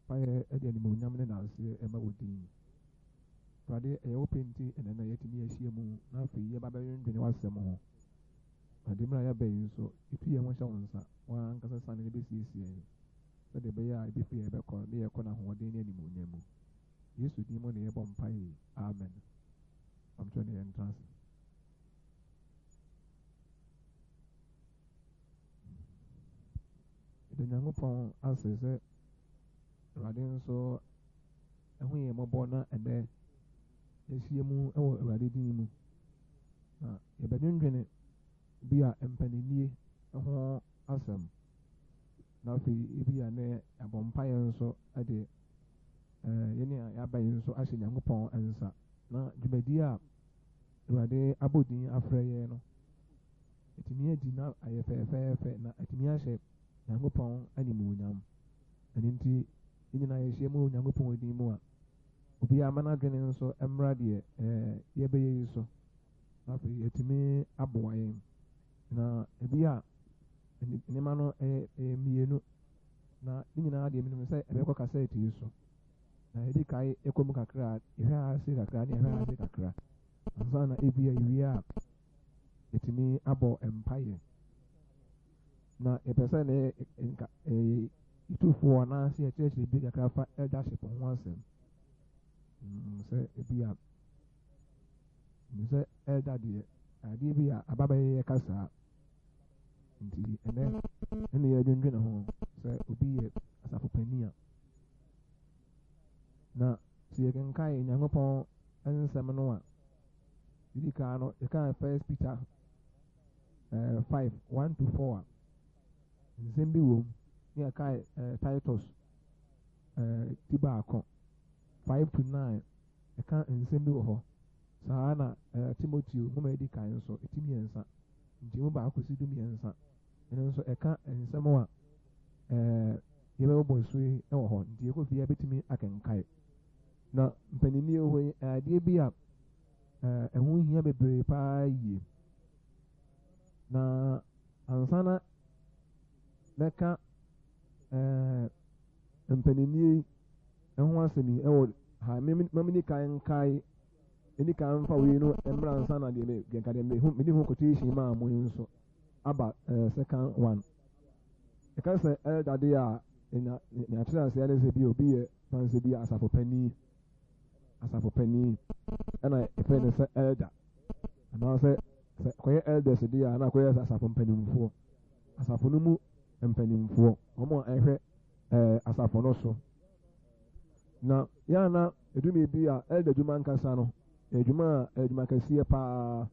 Mpaeɛ de animuonyam ne nnanseɛ ma wo din. Awurade, ɛyɛ wo pɛ nti na ɛnnɛ yɛatumi ahyia mu na afei yɛba bɛdwendwene w'asɛm ho. Awurade, mmerɛ a yɛaba yi nso, yɛtu yɛn ho hyɛ wo nsa, wo ara ankasa sane no bɛsiesie yɛn sɛdeɛ ɛbɛyɛ a ɛbɛfiri a yɛbɛkɔ no, ne yɛkɔ no ahoɔden ne animuonyam mu. Yesu din mu na yɛbɔ mpaeɛ yi. Amen. Mpamokyɛw ne yɛntra ase. Yɛda Nyankopɔn ase sɛ Awurade nso ahu yɛn mmɔbɔ na ɛnnɛ yɛahyia mu wɔ Awurade din mu. Na yɛbɛdwendwene bi a mpaninnie ho asɛm. Na afei ebi a nɛ yɛabɔ mpaeɛ nso de yɛne a yɛaba yi nso ahyɛ Nyankopɔn nsa. Na dwumadie a Awurade abɔ din afrɛ yɛn no, atumi adi na ayɛ fɛɛfɛɛfɛ na atumi ahyɛ Nyankopɔn animuonyam. Ɛno nti, yɛn nyinaa yɛhyia mu wɔ Nyankopɔn din mu a, obiara mma n'adwene nso mmra deɛ yɛbɛyɛ yi so, na afei yɛatumi aboa yɛn. Na ebi a nneɛma no ɛyɛ mmienu, na ne nyinaa deɛ menim sɛ ɛbɛkɔ kasɛɛte yi so. Na yɛdi kae ɛkɔ mu kakra, yɛhwɛ ase kakra ne yɛhwɛ ase kakra, ansa na ebi a yɛwie a yɛtumi abɔ mpaeɛ. Na yɛpɛ sɛ ne nka yɛtufoɔ anaasɛ yɛkyerɛkyerɛ bi kakra fa eldership ho asɛm. Sɛ ebi a sɛ elder deɛ adeɛ bi a aba bɛyɛ yɛ kasaa nti ɛnɛ ɛne yɛdwendwene ho sɛ obi yɛ asafo panin a na sɛ yɛkenkae Nyankopɔn nsɛm no a yɛdi kan no yɛkaa First Peter 5 1 to 4 a nsɛm bi wɔ mu ne yɛkae Titus ti baako 5 to 9 ɛka nsɛm bi wɔ hɔ saa na Timoteo nwoma edi kan nso ti 3 nkyɛmu 1 si 13 ɛno nso ɛka nsɛm a yɛbɛbɔ so yi wɔ hɔ nti yɛkɔ fie a bɛtumi akenkae. Na mpaninnie hɔ yi adeɛ bi a ɛho hia bebree paa yie. Na ansa na mɛka mpaninnie ho asɛm yi ɛwɔ ha, mamini kan nkae ɛni kan mfa wei no mmra ansa na deɛ nka deɛ mede ho quotation maa mo yi nso aba second one. Ɛka sɛ elder deɛ a nea akyerɛ aseɛ ne sɛ bi obi yɛ fansɛ bi asafo panin, asafo panin ɛna ɛfrɛ no sɛ elder, anaasɛ sɛ kɔyɛ elders deɛ a na akɔyɛ sɛ asafo mpanimfoɔ, asafo no mu mpanimfoɔ, wɔn a ɛhwɛ asafo no so. Na yɛn na edwuma bi a elder adwuma nkasa no, adwuma a adwuma kɛseɛ paa,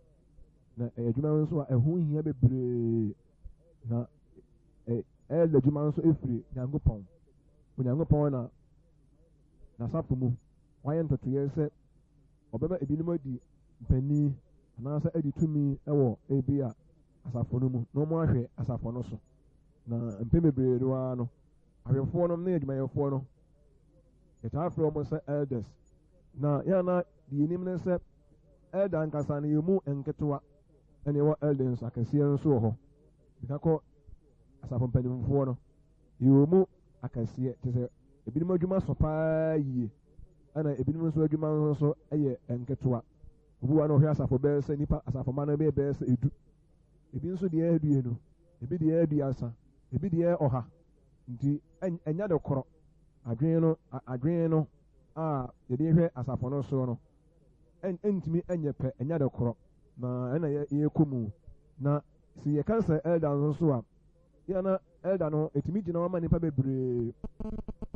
na adwuma nso a ɛho hia bebree. Na elder adwuma nso efiri Nyankopɔn. Onyankopɔn na n'asafo mu wayɛ ntotoeɛ sɛ ɔbɛma ebinom adi mpanin anaasɛ adi tumi wɔ ebi a asafo no mu na wɔn ahwɛ asafo no so. Na mpɛn bebree no ara no, ahwɛfoɔ no ne adwumayɛfoɔ no yɛtaa frɛ wɔn sɛ elders. Na yɛn na deɛ yɛnim ne sɛ elder ankasa no yɛn mu nketewa ɛna ɛwɔ elders akɛseɛ nso wɔ hɔ. Bika kɔ asafo mpanimfoɔ no yɛwɔ mu akɛseɛ te sɛ ebinom adwuma so paa yie, ɛna ebinom nso adwuma nso yɛ nketewa. Obi wa na ɔhwɛ asafo bɛyɛ sɛ nipa asafo ma no bɛyɛ sɛ 10, ebi nso deɛ 20, ebi deɛ 30, ebi deɛ 100. Nti ɛnya de korɔ adwene no a yɛde hwɛ asafo no so no ɛntumi ɛnyɛ pɛ, ɛnya de korɔ na ɛna yɛkɔ mu. Na sɛ yɛka sɛ elder nso so a, yɛn na elder no etumi gyina hɔ ma nipa bebree.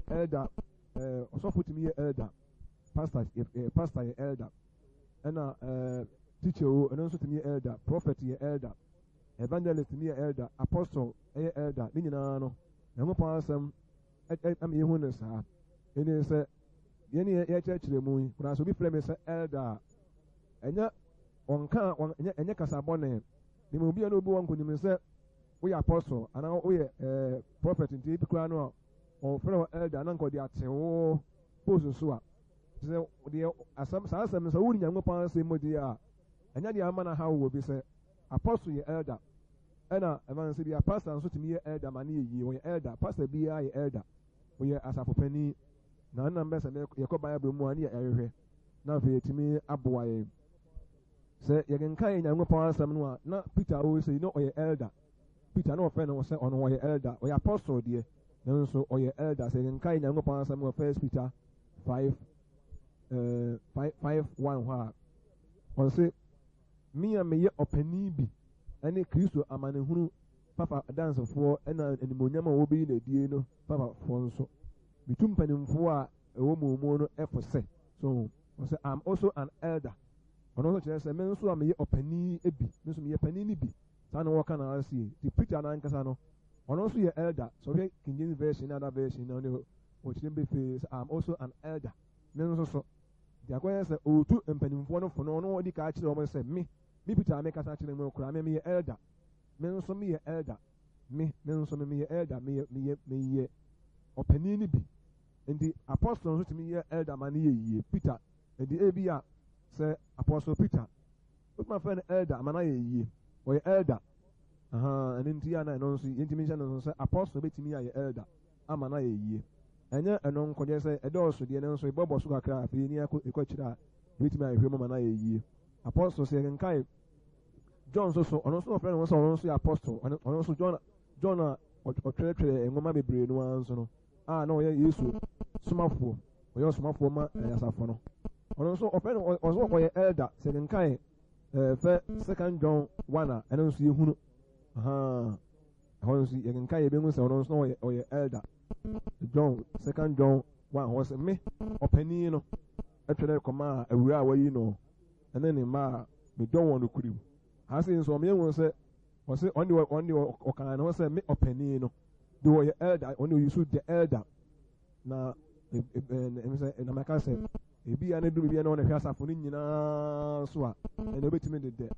Elder ɔsɔfo tumi yɛ elder, pastor pastor yɛ elder, ɛna teacher o ɛno nso tumi yɛ elder, prophet yɛ elder, evangelist tumi yɛ elder, apostle ɛyɛ elder. Ne nyinaa no Nyankopɔn asɛm ɛma yɛhu no saa. Ɛne sɛ yɛn ne yɛkyerɛkyerɛ mu yi koraa sɛ obi frɛ me sɛ elder a, ɛnyɛ ɔnka ɛnyɛ kasa bɔne. Ne mu obi a na obi wɔ nkonim sɛ woyɛ apostle anaa woyɛ prophet nti ebi koraa no a ɔfrɛ wɔ elder na nka ɔde ate wo post so a, sɛ deɛ asɛm saa asɛm sɛ wonni Nyankopɔn asɛm mu deɛ a, ɛnyɛ deɛ ama no haw wɔ bi sɛ apostle yɛ elder, ɛna ɛma sɛ bi a pastor nso tumi yɛ elder ma ne yɛ yie. Wɔyɛ elder, pastor biara yɛ elder, wɔyɛ asafo panin. Na nna mbɛ sɛ yɛkɔ Bible mu a ne yɛhwehwɛ na afei yɛtumi aboa yɛn. Sɛ yɛkenkan yɛn Nyankopɔn asɛm no a, na Peter a ɔwɔ sei na ɔyɛ elder. Peter na wɔfrɛ no sɛ ɔno ɔyɛ elder, ɔyɛ apostle deɛ, nanso ɔyɛ elder. Sɛ yɛkenkan yɛn Nyankopɔn asɛm wɔ First Peter 5 5 5 1 hɔ a, ɔse, Me a meyɛ ɔpanin bi ne Kristo amanehunu fafa adansefoɔ na animuonyam a wɔbɛyi no adie no fafafoɔ nso, metu mpanimfoɔ a ɛwɔ mo mu no fo sɛ, so ɔsɛ I'm also an elder. Ɔno nso kyerɛ sɛ me nso a meyɛ ɔpanin bi, me nso meyɛ panin no bi. Saa na wɔka no ase. Nti Peter no ankasa no, ɔno nso yɛ elder. Sɛ ɔhwɛ King James Version ne other version na ɔne ɔkyerɛ mu pefee sɛ I'm also an elder. Me nso so. Nti akɔyɛ sɛ ɔretu mpanimfoɔ no fo no, ɔno ɔdi ka kyerɛ wɔn sɛ me, me Peter a mekasa kyerɛ mu koraa, me meyɛ elder. Me nso meyɛ elder. Me, me nso me meyɛ elder, meyɛ, meyɛ, meyɛ ɔpanin no bi. Nti apostle nso tumi yɛ elder ma no yɛ yie. Peter, nti ebi a sɛ apostle Peter, wotumi afrɛ no elder ma no ayɛ yie. Ɔyɛ elder. Ahaa, ɛno nti a na ɛno nso yɛntumi nhyɛ no nso sɛ apostle bɛtumi ayɛ elder ama no ayɛ yie. Ɛnyɛ ɛno nko deɛ sɛ ɛdɔɔso deɛ nanso yɛbɔbɔ so kakra afei ni akɔ ɛkɔ akyire a yɛbɛtumi ahwehwɛ mu ma no ayɛ yie. Apostle sɛ yɛkenkae John nso so, ɔno nso wɔfrɛ no ho sɛ ɔno nso yɛ apostle. Ɔno nso John, John a ɔtwerɛtwerɛ nwoma bebree no ara nso no, a na ɔyɛ Yesu somafoɔ, ɔyɛ ɔsomafoɔ ma asafo no. Ɔno nso ɔfrɛ no, ɔno ɔyɛ elder. Sɛ kenkan fɛ Second John 1 a, ɛno nso yɛhunu. Ɛhɔ nso yɛkenkan yɛbɛhu sɛ ɔno nso ɔyɛ ɔyɛ elder. John, Second John 1 hɔ sɛ me ɔpanin no ɛtwerɛ kɔmaa awura a wayi no ne ne mma a medɔ wɔn nokorɛ mu. Ha sei nso ɔma yɛhu sɛ ɔse ɔno deɛ ɔno deɛ ɔkaa ne ho sɛ me ɔpanin no de ɔyɛ elder, ɔno deɛ ɔyi so the elder. Na ɛm sɛ na maka sɛ ebi a ne dum bi a na ɔna hwɛ asafo no nyinaa so a ɛna obetumi de dɛ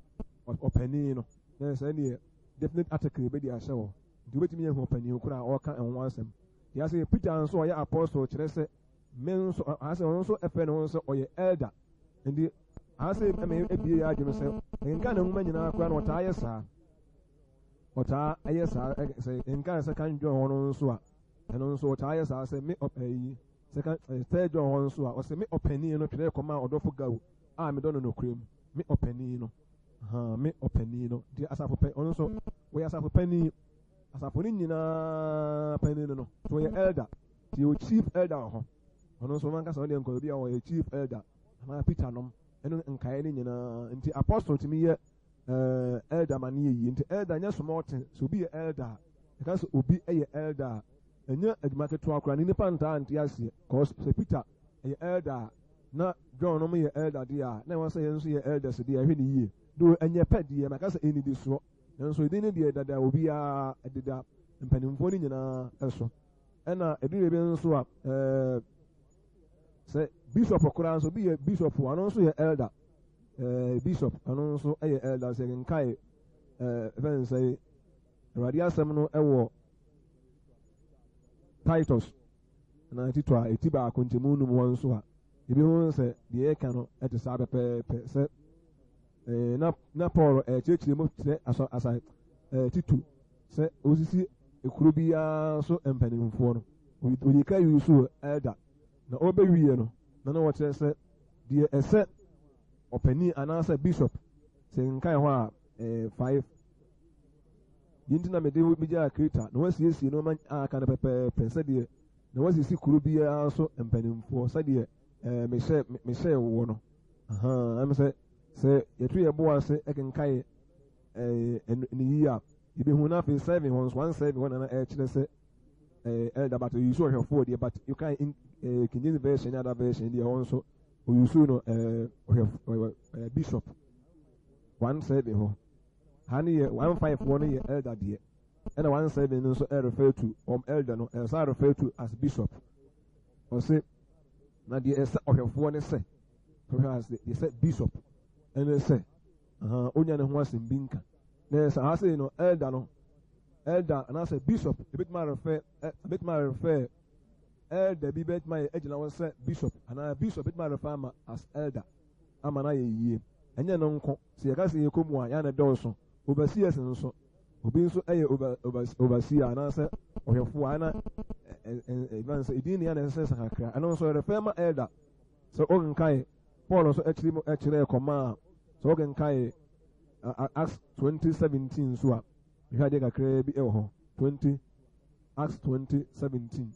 ɔpanin no na sɛ ɛdeɛ definite article ebedi ahyɛ hɔ nti obetumi yɛ hu ɔpanin koro a ɔreka ɛho asɛm. Deɛ ase Peter nso ɔyɛ apostle kyerɛ sɛ me nso asɛ ɔno nso ɛfɛ ne ho sɛ ɔyɛ elder. Nti asɛ ɛma ebie yɛ adwene sɛ nka ne nwoma nyinaa koraa na ɔtaa yɛ saa. Ɔtaa ɛyɛ saa sɛ nka second John hɔ no nso a ɛno nso ɔtaa yɛ saa sɛ me ɔpɛyi second third John hɔ nso a ɔsɛ me ɔpanin no twerɛ kɔma ɔdɔfo Gawo a medɔ no nokorɛ mu me ɔpanin no ha me ɔpanin no nti asafo pɛ ɔno nso wɔyɛ asafo panin asafo no nyinaa panin no so ɔyɛ elder nti yɛwɔ chief elder wɔ hɔ. Ɔno nso ɔno ankasa ɔno deɛ nkɔ obi a ɔyɛ chief elder anaa Peter nom ɛno nkaeɛ no nyinaa. Nti apostle tumi yɛ elder ma no yɛ yie. Nti elder nyɛ small thing. Sɛ obi yɛ elder a, yɛka sɛ obi yɛ elder a, ɛnyɛ adwuma ketewa koraa. Ne nipa ntaa nte aseɛ. Cause sɛ Peter yɛ elder a, na John nom yɛ elder deɛ a, na ɛwɔ sɛ yɛn nso yɛ elders deɛ ɛhwɛ ne yie. Do ɛnyɛ pɛ deɛ, maka sɛ ɛnnidisoɔ. Nanso edin no deɛ dada obiara ɛdeda mpanimfoɔ no nyinaa so. Ɛna ɛduru baabi nso a sɛ bishop koraa nso obi yɛ bishop ɔno nso yɛ elder. Bishop ɔno nso yɛ elder. Sɛ nkae ɛfɛn sɛ Awurade asɛm no ɛwɔ Titus na Tito a eti baako nkyɛmu num hɔ nso a ebi ho sɛ deɛ yɛka no ɛte saa pɛpɛɛpɛ sɛ na na Paul ɛkyerɛkyerɛ mu kyerɛ asɔ asa Tito sɛ osisi ekuro biara so mpanimfoɔ no odi ka yi so elder na ɔbɛwie no na na wɔkyerɛ sɛ deɛ ɛsɛ ɔpanin anaasɛ bishop sɛ nkae hɔ a 5 yi nti na mede megyaa Kreta na wɔasiesie nneɛma a aka no pɛpɛɛpɛ sɛdeɛ na wɔasisi kuro biara so mpanimfoɔ sɛdeɛ mehyɛ mehyɛɛ wɔ no. Ɛm sɛ yɛto yɛ bo ase ɛkenkae ne yie a yɛbɛhu. Na afei 7 hɔ nso 1 7 hɔ na ɛkyerɛ sɛ elder but oyi so ɔhwɛfoɔ deɛ, but you can in King James Version ne other version deɛ hɔ nso oyi so no ɔhwɛfo bishop 1 7 hɔ. Ha no yɛ 1 5 hɔ no yɛ elder deɛ, ɛna 1 7 no nso ɛrefer to elder no, ɛsan refer to as bishop. Ɔse na deɛ ɛsɛ ɔhwɛfoɔ ne sɛ ɔhwɛ ase deɛ sɛ bishop ɛne sɛ onya ne ho asɛm bi nka na ɛsɛ ha sei no elder no, elder anaasɛ bishop ebetumi arefer ebetumi arefer elder bi bɛtumi ayɛ agyina hɔ sɛ bishop anaa bishop ebetumi arefer ama as elder ama no ayɛ yie. Ɛnyɛ no nko, sɛ yɛka sɛ yɛkɔ mu a yɛn na dɔɔso. Overseers nso, obi nso yɛ overseer anaasɛ ɔhwɛfoɔ a na Ɛɛ sɛ edin nea na ɛsɛ sɛ kakra. Ɛno nso ɛrefɛ ma elder. Sɛ ɔkenkae Paul nso akyiri mu ɛkyerɛ kɔma a, sɛ ɔkenkae Acts 20:17 nso a, hwɛ adeɛ kakraa bi ɛwɔ hɔ. 20 Acts 20:17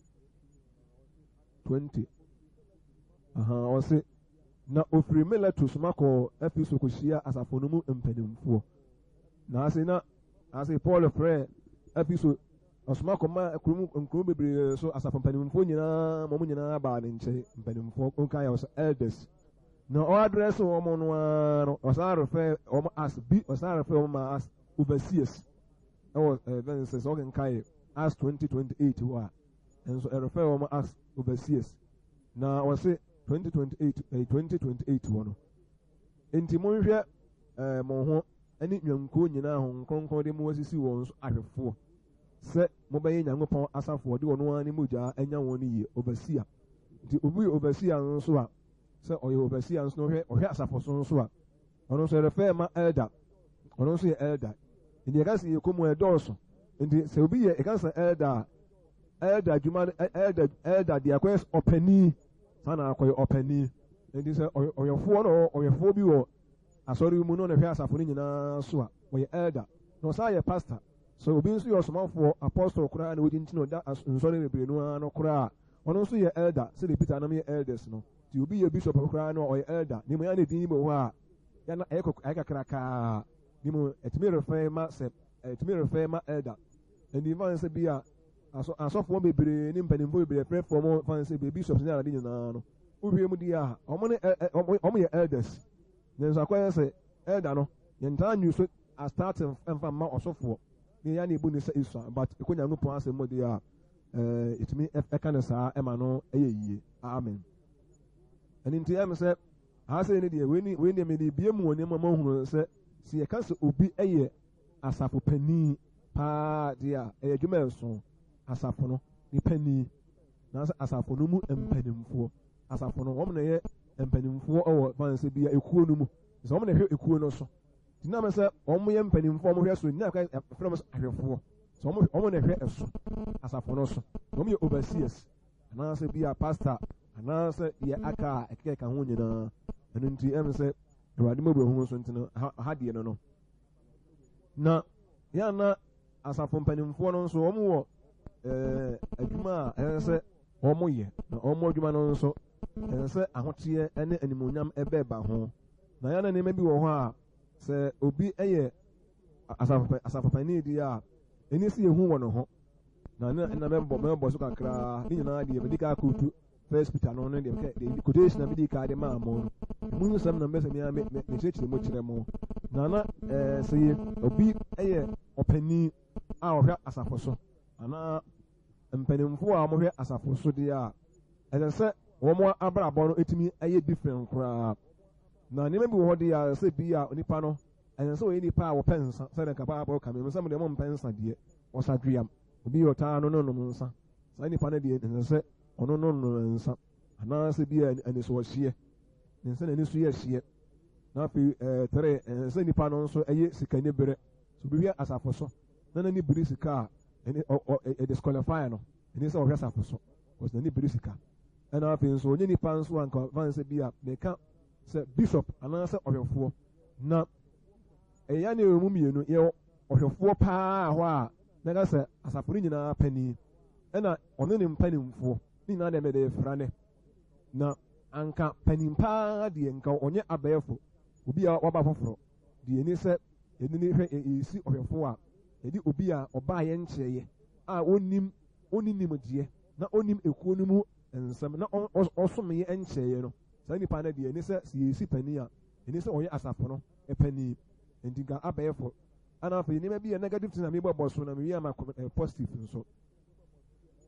20. Aha, ɔse na ofiri Mileto soma kɔɔ Efeso kɔhyia asafo no mu mpanimfoɔ. Na ase na ase Paul frɛɛ Efeso ɔsoma kɔma kurom nkuro bebree so asafo mpanimfoɔ nyinaa ma wɔn nyinaa baa ne nkyɛn. Mpanimfoɔ nka yɛ ɔsɛ elders. Na ɔadrɛse wɔn no ara no, ɔsan refɛ wɔn as bi, ɔsan refɛ wɔn ma as overseers. Ɛwɔ ɛbɛn sɛ ɔkenkae Acts 20:28 hɔ a, nso ɛrefɛ wɔn as overseers. Na wɔse 2028 2028 hɔ no. Nti monhwɛ mo ho ne nnwankuo nyinaa ho nkronkron de mo asisi wɔn so ahwɛfoɔ sɛ mobɛyɛ Nyankopɔn asafo ɔde ɔno ara ne mogya anya wɔn no yie. Overseer. Nti obi yɛ overseer nso a, sɛ ɔyɛ overseer nso na ɔhwɛ asafo so nso a, ɔno nso ɛrefɛ ma elder. Ɔno nso yɛ elder. Nti yɛka sɛ yɛkɔ mu ɛdɔɔso. Nti sɛ obi yɛ yɛka sɛ elder a, elder adwuma no elder deɛ akɔyɛ ɔpanin. Saa na akɔyɛ ɔpanin. Nti sɛ ɔyɛfoɔ no ɔyɛfoɔ bi wɔ asɔre mu no na hwɛ asafo no nyinaa so a, ɔyɛ elder. Na ɔsan yɛ pastor. Sɛ obi nso yɛ ɔsomafoɔ, apostle koraa na odi nti na ɔda nsɔre bebree no ara no koraa, ɔno nso yɛ elder sɛdeɛ Peter nom yɛ elders no. Nti obi yɛ bishop koraa no ɔyɛ elder. Ne mu yɛ ne din bi wɔ hɔ a, yɛ na ɛyɛ kakrakaa. Ne mu ɛtumi refɛ ma sɛ ɛtumi refɛ ma elder. Nti fa sɛ bi a asɔfoɔ bebree ne mpanimfoɔ bebree frɛfrɛ wɔn fa sɛ bi bishops ne ade nyinaa no. Wohwɛ mu di a, wɔn ne wɔn yɛ elders. Nanso akɔyɛ sɛ elder no, yɛntaa nyi so as starting mfa mma ɔsɔfoɔ. Ne yɛn na ebu ne sɛ esua, but ɛkɔ Nyankopɔn asɛm mu deɛ a, ɛtumi ɛka ne saa ɛma no ɛyɛ yie. Amen. Ɛno nti ɛm sɛ ha sɛ ne deɛ wei ne wei deɛ mede bie mu wɔ nneɛma ma hunu sɛ sɛ yɛka sɛ obi ɛyɛ asafo panin paa deɛ a, ɛyɛ adwuma ɛso asafo no ne panin na sɛ asafo no mu mpanimfoɔ. Asafo no wɔn na ɛyɛ mpanimfoɔ ɛwɔ fan sɛ bi a ekuo no mu sɛ wɔn na ɛhwɛ ekuo no so. Nti na sɛ wɔn yɛ mpanimfoɔ wɔn hwɛ so nyina kwan ɛfrɛ wɔn sɛ ahwɛfoɔ. Sɛ wɔn na ɛhwɛ ɛso asafo no so. Wɔn yɛ overseers anaasɛ bi a pastor anaasɛ deɛ aka a ɛkeka ka ho nyinaa. Ɛno nti ɛm sɛ Awurade mmɔborɔhunu nso nti no ha deɛ no. Na yɛn na asafo mpanimfoɔ no nso wɔn wɔ adwuma a ɛsɛ sɛ wɔn yɛ, na wɔn adwuma no nso ɛsɛ sɛ ahoteɛ ne animuonyam ɛbɛba ho. Na yɛn na nneɛma bi wɔ hɔ a sɛ obi yɛ asafo panin deɛ a, ɛni sɛ yɛhu wɔ ne ho. Na ne na mɛbɔ so kakraa ne nyinaa deɛ mede ka akɔtu First Peter no ne deɛ deɛ quotation na mede ka de maa mo no. Emu nsɛm na mbɛsɛ mea me mekyerɛkyerɛ mu kyerɛ mo. Na sɛ yɛ obi yɛ ɔpanin a ɔhwɛ asafo so anaa mpanimfoɔ a wɔhwɛ asafo so deɛ a, ɛsɛ sɛ wɔn abrabɔ no etumi yɛ different koraa. Na nneɛma bi wɔ hɔ deɛ a sɛ bi a onipa no ɛsɛ sɛ ɔyɛ nipa a wɔpɛ nsa sɛdeɛ nka Bible ka mi nsɛm deɛ mo mpɛ nsa deɛ ɔsadweam obi yɛ ɔtaa no no nom nsa. Saa nipa no deɛ ɛsɛ sɛ ɔno no nom nsa anaasɛ bi a ani so ɔhyeɛ ne nsa n'ani so yɛ hyeɛ. Na afei tere ɛsɛ sɛ nipa no nso ɛyɛ sikani berɛ. So obi hwɛ asafo so na n'ani bere sika a, ɛne ɔ ɔ ɛ disqualify no. Ɛne sɛ ɔhwɛ asafo so because n'ani bere sika. Ɛna afei nso ɔnyɛ nipa nso anka fan sɛ bi a meka sɛ bishop anaasɛ ɔhwɛfoɔ. Na ɛyɛ ne ɛwɔ mu mmienu, yɛ ɔhwɛfoɔ paa hɔ a na sɛ asafo no nyinaa panin, ɛna ɔne ne mpanimfoɔ ne nyinaa deɛ mɛde fra ne. Na anka panin paa deɛ nka ɔnyɛ abɛɛfo, obi a waba foforɔ deɛ ɛni sɛ yɛde ne hwɛ yɛsi ɔhwɛfoɔ a yɛde obi a ɔbaa yɛn nkyerɛyɛ a onim onni nimdeɛ na onim ekuo no mu nsɛm na ɔsom yɛ nkyerɛyɛ no, saa nipa no deɛ ɛni sɛ sɛ yɛsi panin a ɛni sɛ ɔyɛ asafo no panin. Nti nka abɛɛfo. Ɛna afei nneɛma bi yɛ negative things na mebɔ bɔ so na mewie ama positive nso.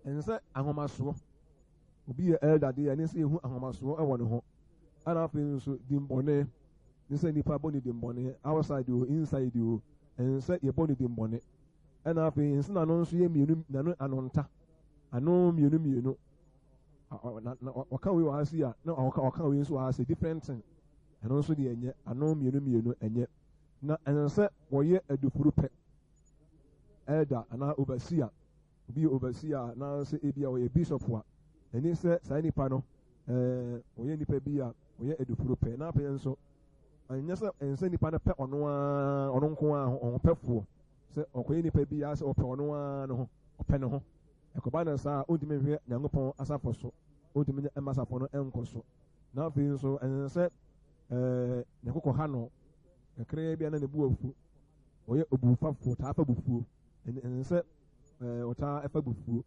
Ɛnsɛ sɛ ahomasoɔ. Obi yɛ elder deɛ ɛne sɛ yɛhu ahomasoɔ ɛwɔ ne ho. Ɛna afei nso dimbɔne. Ne sɛ nipa bɔ ne dimbɔne outside o inside o, ɛnsɛ sɛ yɛbɔ ne dimbɔne. Ɛna afei nso n'ano nso yɛ mmienu, n'ano ano nta ano mmienu mmienu. Na ɔka wei wɔ ha si a na ɔka wei nso wɔ ha si, different thing. Ɛno nso deɛ ɛnyɛ ano mmienu mmienu ɛnyɛ. Na ɛnsɛ sɛ wɔyɛ adufuru pɛ elder anaa overseer. Obi yɛ overseer a, anaasɛ ebi a ɔyɛ bishop a, ɛne sɛ saa nipa no ɔyɛ nipa bi a ɔyɛ adufuro pɛ. Na afei nso, ɛnyɛ sɛ ɛnsɛ nipa no pɛ ɔno ara, ɔno nko ara ho, ɔhopɛfoɔ. Sɛ ɔkɔyɛ nipa bi a sɛ ɔpɛ ɔno ara ne ho, ɔpɛ ne ho. Ɛkɔba no saa a, ɔntumi nhwɛ Nyankopɔn asafo so, ɔntumi mma asafo no nkɔ so. Na afei nso, ɛnsɛ sɛ ne koko ha no kakraa bi a na ne bo afu. Ɔyɛ obufafoɔ, taa fa bufuo. Ɛnsɛ sɛ ɔtaa fa bufuo.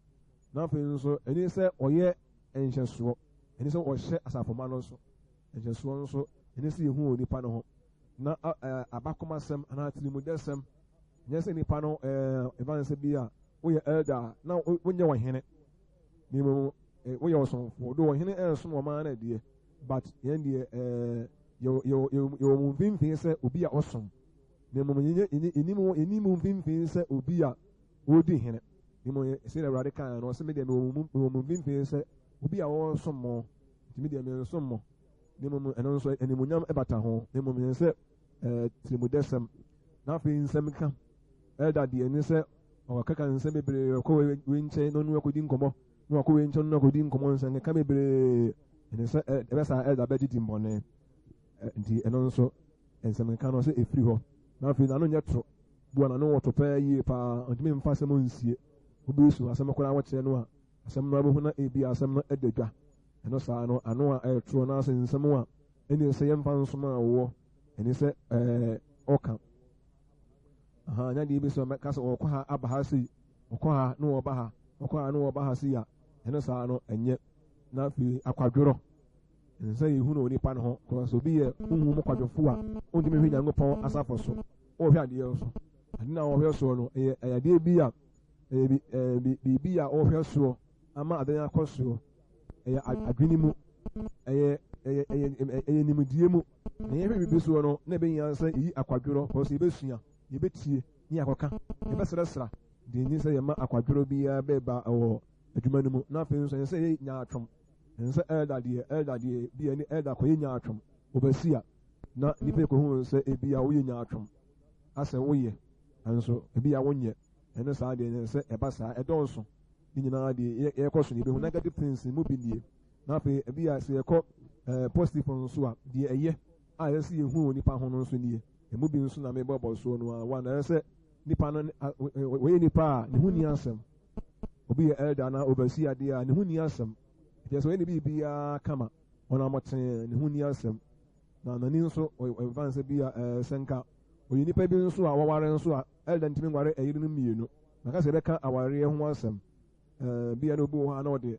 Na afei nso, ɛne sɛ ɔyɛ nhyɛsoɔ, ɛne sɛ ɔhyɛ asafomma no so. Nhyɛsoɔ nso, ɛne sɛ yɛhu wɔ nipa no ho. Na abakomasɛm anaa tirimudɛsɛm, nyɛ sɛ nipa no ɛfa ne sɛ bi a woyɛ elder a na wonyɛ ɔhene, na mmom woyɛ ɔsomfoɔ. Do ɔhene ɛnsom ɔman no deɛ, but yɛn deɛ yɛwɔ mu mfimfini sɛ obi a ɔsom, na mmom yɛnni mu mfimfini sɛ obi a ɔredi hene. Na mmom sɛdeɛ Awurade kaeɛ no, ɔse me deɛ mewɔ mu mfimfini sɛ obi a ɔresom mo, nti me deɛ mensom mo. Na mmom ɛno nso animuonyam bata ho, na mmom yɛn sɛ tirimudɛsɛm. Na afei nsɛmka, elder deɛ ne sɛ ɔkeka nsɛm bebree, ɔkɔ wei nkyɛn na ɔne akɔdi nkɔmmɔ, na wakɔ wei nkyɛn na ɔne akɔdi nkɔmmɔ, nsɛnkeka bebree, ɛne sɛ ɛbɛ saa elder bɛgye di mbɔne. Nti ɛno nso nsɛmkeka no sɛ ɛfiri hɔ. Na afei n'ano nyɛ toro, bua n'ano wɔ to pɛɛ yie paa, ɔntumi mfa asɛm nsie. Wobɛsu asɛm koraa wɔkyerɛ no a, asɛm no abɛhu na ebi asɛm no da dwa. Ɛno saa no, ano a ɛyɛ toro anaasɛ nsɛm a ɛne sɛ yɛmfa nsoma a wɔwɔ, ɛne sɛ ɔka. Aha, nya deɛ bi sɛ ɔmɛka sɛ ɔkɔ ha aba ha sei, ɔkɔ ha na ɔba ha, ɔkɔ ha na ɔba ha sei a, ɛno saa no ɛnyɛ. Na afei akwadworɔ, ɛsɛ sɛ yɛhu no onipa no ho, kɔsɛ obi yɛ honhom mu kwadwofo a, ɔntumi hwɛ Nyankopɔn asafo so, ɔhwɛ adeɛ so. Ade no a ɔhwɛ soɔ no, ɛyɛ adeɛ bi a, ɛyɛ biribi a ɔhwɛ soɔ ama ade no akɔ soɔ. Ɛyɛ adwene mu, ɛyɛ ɛyɛ ɛyɛ ɛyɛ nimdeɛ mu. Na yɛhwɛ biribi soɔ no, na ɛbɛhia sɛ yɛyi akwadworɔ, kɔsɛ yɛbɛsua, yɛbɛtie, ne yɛakɔka, yɛbɛsrɛsra. Deɛ nyi sɛ yɛma akwadworɔ biara bɛba wɔ adwuma no mu. Na afei nso, ɛnsɛ sɛ yɛyɛ nyaatwom. Ɛnsɛ sɛ elder deɛ, elder deɛ, bi ɛne elder kɔyɛ nyaatwom. Wɔbɛsi a, na nnipa kɔhu sɛ ebi a woyɛ nyaatwom, asɛ woyɛ, nanso ebi a wonyɛ. Ɛno saa deɛ, ɛnsɛ sɛ ɛba saa. Ɛdɔɔso. Ne nyinaa deɛ, yɛkɔ so no, yɛbɛhu negative things mu bi nie. Na afei, ebi a sɛ yɛkɔ positive nso a, deɛ ɛyɛ a ɛsɛ sɛ yɛhu wɔ nipa ho no nso nie. Emu bi nso na mebɔbɔ soɔ no ara. One, ɛsɛ sɛ nipa no, wɔyɛ nipa a ne ho nni asɛm. Obi yɛ elder anaa oversee adeɛ a, ne ho nni asɛm. Ɛkyerɛ sɛ ɔyɛ ne biribiara kama, ɔnam tee, ne ho nni asɛm. Na n'ani nso, ɔmfa nsɛ bi a, sɛ nka ɔyɛ nipa bi nso a wɔware nso a, elder ntumi nware ɛyerenom mmienu. Na ka sɛ yɛbɛka awareɛ ho asɛm, bi a na obi wɔ hɔ a na ɔde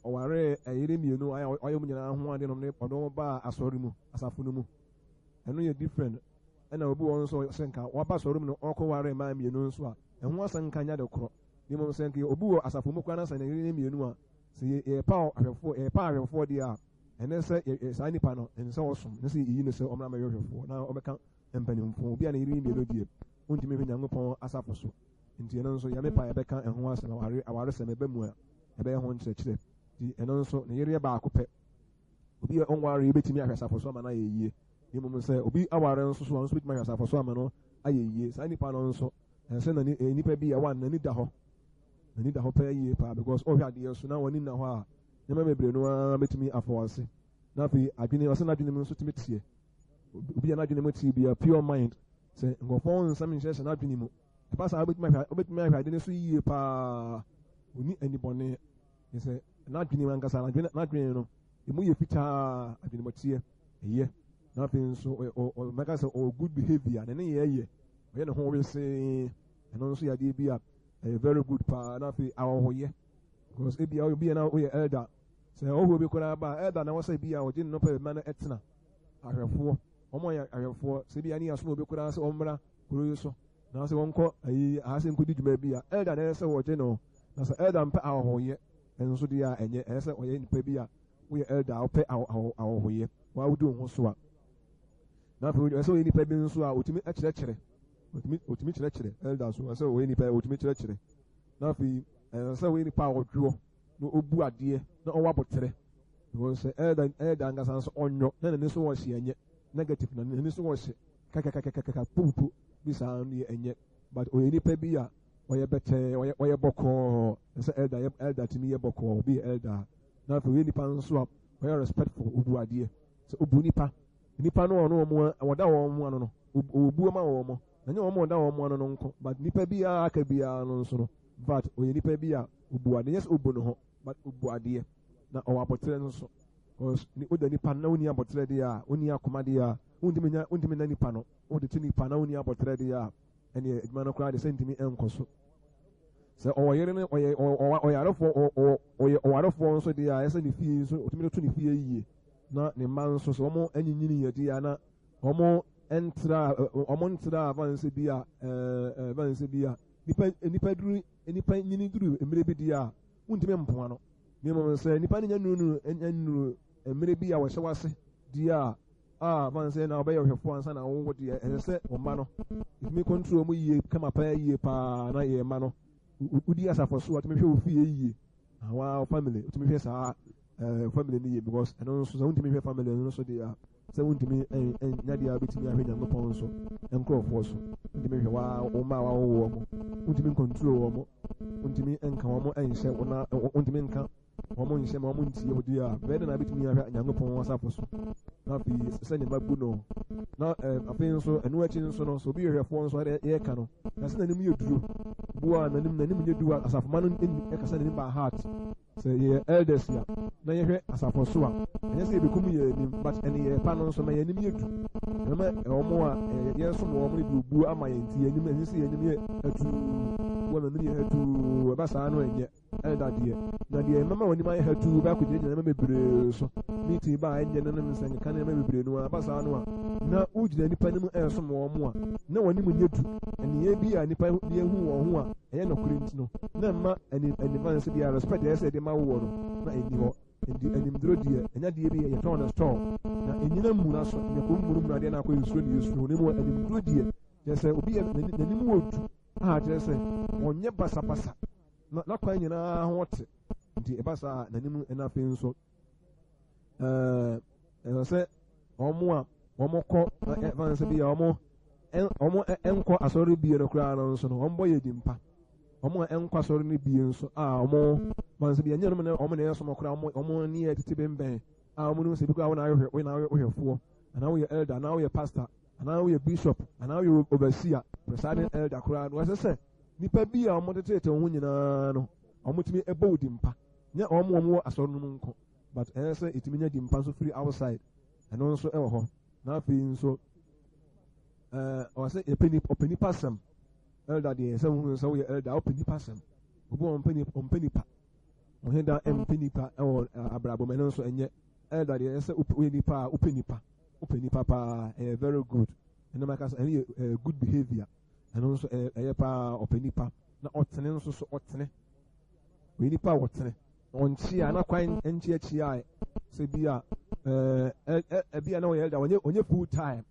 ɔwaree ɛyere mmienu a ɔyɛ wɔn nyinaa ho ade nom ne ɔde wɔn baa asɔre mu, asafo no mu. Ɛno yɛ different. Ɛna obi wɔ hɔ nso sɛ nka waba asɔre mu no ɔkɔware mmaa mmienu nso a, ɛho asɛm nka nyɛ ade korɔ. Na mmom sɛ nka obi wɔ asafo mu koraa na sɛ ne yere ne mmienu a, sɛ yɛpaw ahwɛfoɔ, yɛpaw ahwɛfoɔ deɛ a, ɛne sɛ saa nipa no, ɛnsɛ sɛ ɔsom, ɛnsɛ sɛ yɛyi no sɛ ɔmmra mmɛyɛ ɔhwɛfoɔ na ɔmmɛka mpanimfoɔ. Obi a ne yere ne mmienu deɛ, ɔntumi nhwɛ Nyankopɔn asafo so. Nti ɛno nso, Nyame pɛ a yɛbɛka ɛho asɛm, aware, awaresɛm ɛba mu a, yɛbɛyɛ ho nkyerɛkyerɛ. Nti ɛno nso, ne yere yɛ baako pɛ. Obi a ɔnwaree bɛtumi ahwɛ asafo so ama no ayɛ yie. Na mmom sɛ obi aware nso so a, ɔno nso bɛtumi ahwɛ asafo so ama no ayɛ yie. Saa nipa no nso, ɛsɛ sɛ n'ani, ɛyɛ nipa bi a, one, n'ani da hɔ. N'ani da hɔ paa yie paa because ɔhwɛ adeɛ so na w'ani nna hɔ a, nneɛma bebree no ara bɛtumi afɔ ase. Na afei adwene, ɔsɛ n'adwene mu nso tumi teɛ. Obi a n'adwene mu teɛ biara, pure mind, sɛ nkurɔfoɔ nsɛm nhyɛhyɛ n'adwene mu. Ɛba saa wobɛtumi ahwɛ, wobɛtumi ahwɛ ade no so yie paa. Ɔnni anibɔne. Ne sɛ n'adwene mu ankasa, n'adwene, n'adwene no, emu yɛ fitaa, adwenemɔteɛ, ɛyɛ. Na afei nso, mɛka sɛ ɔwɔ good behavior, ne nneyɛɛ yɛ, ɔyɛ ne ho wesee. Ɛno nso yɛ adeɛ bi a ɛyɛ very good paa. Na afei ahɔhoyɛ, because ebi a obi a na woyɛ elder, sɛ ɔhɔhoɔ bi koraa ba a, elder na ɛwɔ sɛ bi a ɔgye ne nɔpɛ ma no ɛtena. Ahwɛfoɔ, wɔn a yɛ ahwɛfoɔ, sɛ bi a ne yɛasoma obi koraa sɛ ɔmmra kuro yi so, na sɛ wɔnkɔ ayi aha sɛ nkɔdi dwuma bi a, elder na ɛyɛ sɛ wɔgye no. Na sɛ elder mpɛ ahɔhoyɛ nso deɛ a, ɛnyɛ. Ɛyɛ sɛ ɔyɛ nipa bi a woyɛ elder a wopɛ ahɔhoyɛ, waa wodi wo ho so a. Na afei ɛsɛ sɛ ɔyɛ nipa bi nso a ɔtumi kyerɛkyerɛ, ɔtumi kyerɛkyerɛ elder so, ɛsɛ sɛ ɔyɛ nipa a ɔtumi kyerɛkyerɛ. Na afei ɛsɛ sɛ ɔyɛ nipa a ɔdwoɔ na ɔbu adeɛ na ɔwɔ aboterɛ. Because sɛ elder elder ankasa nso ɔnyɔ na n'ani so wɔ hye ɛnyɛ negative, na n'ani so wɔ hye kakakakakaka pupupu bi saa no deɛ ɛnyɛ. But ɔyɛ nipa bi a Ɔyɛ bɛtɛɛ, ɔyɛ ɔyɛ bɔkɔɔ. Ɛsɛ elder yɛ elder tumi yɛ bɔkɔɔ, obi yɛ elder a. Na afei ɔyɛ nipa nso a ɔyɛ respectful, obu adeɛ. Sɛ obu nipa, nipa no ɔno wɔn a wɔda wɔn ano no, obu ma wɔn. Na nyɛ wɔn a wɔda wɔn ano no nko, but nipa biara aka biara no nso no, in fact, ɔyɛ nipa bi a obu adeɛ. Nyɛ sɛ obu ne ho, but obu adeɛ. Na ɔwɔ abɔterɛ nso. Because woda nipa no na wonni abɔterɛ deɛ a, wonni akoma deɛ a, wontumi nya wontumi nna nipa no. Wotete nipa na wonni abɔterɛ deɛ a, ɛneɛ adwuma no koraa de sɛ ntumi nkɔ so. Sɛ ɔwɔ yere ne ɔyɛ ɔyarefoɔ ɔyɛ ɔwarefoɔ nso deɛ a, ɛsɛ ne fie nso ɔtumi de to ne fie yie. Na ne mma nso sɛ wɔn anyinyini yɛ deɛ a na wɔn ntra wɔn ntra afa nsɛ bi a ɛɛ ɛfa nsɛ bi a nipa nipa duru nipa nyini duru mmerɛ bi deɛ a wontumi mpoa no. Na mmom sɛ nipa no nya nuru nya nuru mmerɛ bi a wɔhyɛ wase deɛ a a fa sɛ na ɔbɛyɛ ɔhwɛfoɔ ansa na wowo deɛ ɛsɛ sɛ wɔn mma no ɛtumi control mu yie kama paa yie paa na yɛ mma no wodi asafo so a wotumi hwɛ wo fie yie wa family wotumi hwɛ saa ɛɛ family no yie because ɛno nso sɛ wontumi hwɛ family no nso deɛ a sɛ wontumi nya deɛ a wobɛtumi ahwɛ Nyankopɔn nso nkurɔfoɔ so wontumi hwɛ wa wo mma a wawo wɔn mo wontumi ncontrol wɔn mo wontumi nka wɔn nhyɛ wo na wontumi nka wɔn nhyɛ ma wɔn ntie wo deɛ a bɛyɛ dɛ na abɛtumi ahwɛ Nyankopɔn asafo so na afei sɛ ne mma bu no na afei nso ɛno akyi nso no sɛ obi yɛ hwɛfoɔ nso ɛde yɛka no na sɛ n'anim yɛ duro bu a n'anim n'anim nyɛ duro a asafoma no ɛka sɛ n'anim ba heart sɛ yɛyɛ elders a na yɛhwɛ asafo so a ɛnyɛ sɛ yɛbɛkum yɛn anim but ɛne yɛ pa no nso ma yɛn anim yɛ du ɛma wɔn a yɛsom wɔn no de obuo ama yɛn nti yɛn anim ɛnyɛ sɛ yɛn anim yɛ atuu wɔn anim yɛ atuu ɛba saa no ɛnyɛ Ɛda deɛ, na deɛ ɛmɛma w'anim ayɛ hatuu bɛ akɔgyinagyina nneɛma bebree so, meeting ba a ɛnyɛ no ne nsɛnkeka nneɛma bebree no ara, ɛba saa no a, na wogyina nnipa no mu ɛresom wɔn a, na w'anim nyɛ du, nneyɛɛ bi a nnipa de ahu wɔn ho a ɛyɛ nokorɛ nti no, na ɛmma ani anifa no sɛ bia respect a ɛyɛ sɛ yɛde ma woɔ no, na ɛnni hɔ. Enti animduro deɛ, ɛnyɛ adeɛ bi a yɛtɔn no store, na ɛnnyina mmuna so, nyɛ kɔm mmunumunu adeɛ na akɔ yɛsuro ne yɛsuro, na mmom animduro deɛ, kyerɛ sɛ obi yɛ n'anim wɔ du a kyerɛ sɛ ɔnyɛ basabasa, na n'akwan nyinaa ho te. Nti ɛba saa a, n'anim na afei nso ɛɛ ɛsɛ sɛ wɔn a wɔkɔ ɛfa sɛ bi a wɔn wɔn nkɔ asɔre bie no koraa no nso no wɔn bɔ yɛ di mpa. Wɔn a ɛnkɔ asɔre no bie nso a wɔn fa sɛ bi ɛnyɛ wɔn na wɔn na ɛsom koraa wɔn wɔn ne yɛ tete bɛnbɛn a wɔn no sɛ bi koraa wɔn na ahwɛ wɔn na ahwɛfoɔ anaa wɔyɛ elder anaa wɔyɛ pastor anaa woyɛ bishop anaa woyɛ overseer, presiding elder koraa no, ɛsɛ sɛ nnipa bi a wɔteteete wo ho nyinaa no, wɔtumi bɔ wo din pa. Nyɛ wɔn a wɔwɔ asɔre no mu nko, but ɛyɛ sɛ yɛtumi nya din pa nso firi outside. Ɛno nso wɔ hɔ. Na afei nso, ɛɛ ɔwɔ sɛ yɛpɛ nipa, ɔpɛ nipa asɛm. Elder deɛ, sɛ wohu sɛ woyɛ elder, wopɛ nipa asɛm. Obi wɔ ɔmpɛ nipa, ɔmpɛ nipa. Ɔhe da mpɛ nipa wɔ abrabɔ mu, ɛno nso ɛnyɛ. Elder deɛ, ɛsɛ sɛ woyɛ nipa a wopɛ nipa. Wopɛ nipa paa, ɛyɛ very good. Ɛno mɛka sɛ ɛno yɛ ɛyɛ good behavior. Ɛno nso ɛyɛ ɛyɛ paa ɔpɛ nipa na ɔtene nso so ɔtene. Ɔyɛ nipa a ɔtene. Ɔnkyea na kwan nkyeakyea sɛ bi a ɛɛ ɛ ɛbi a na ɔyɛ elder ɔnyɛ ɔnyɛ full time.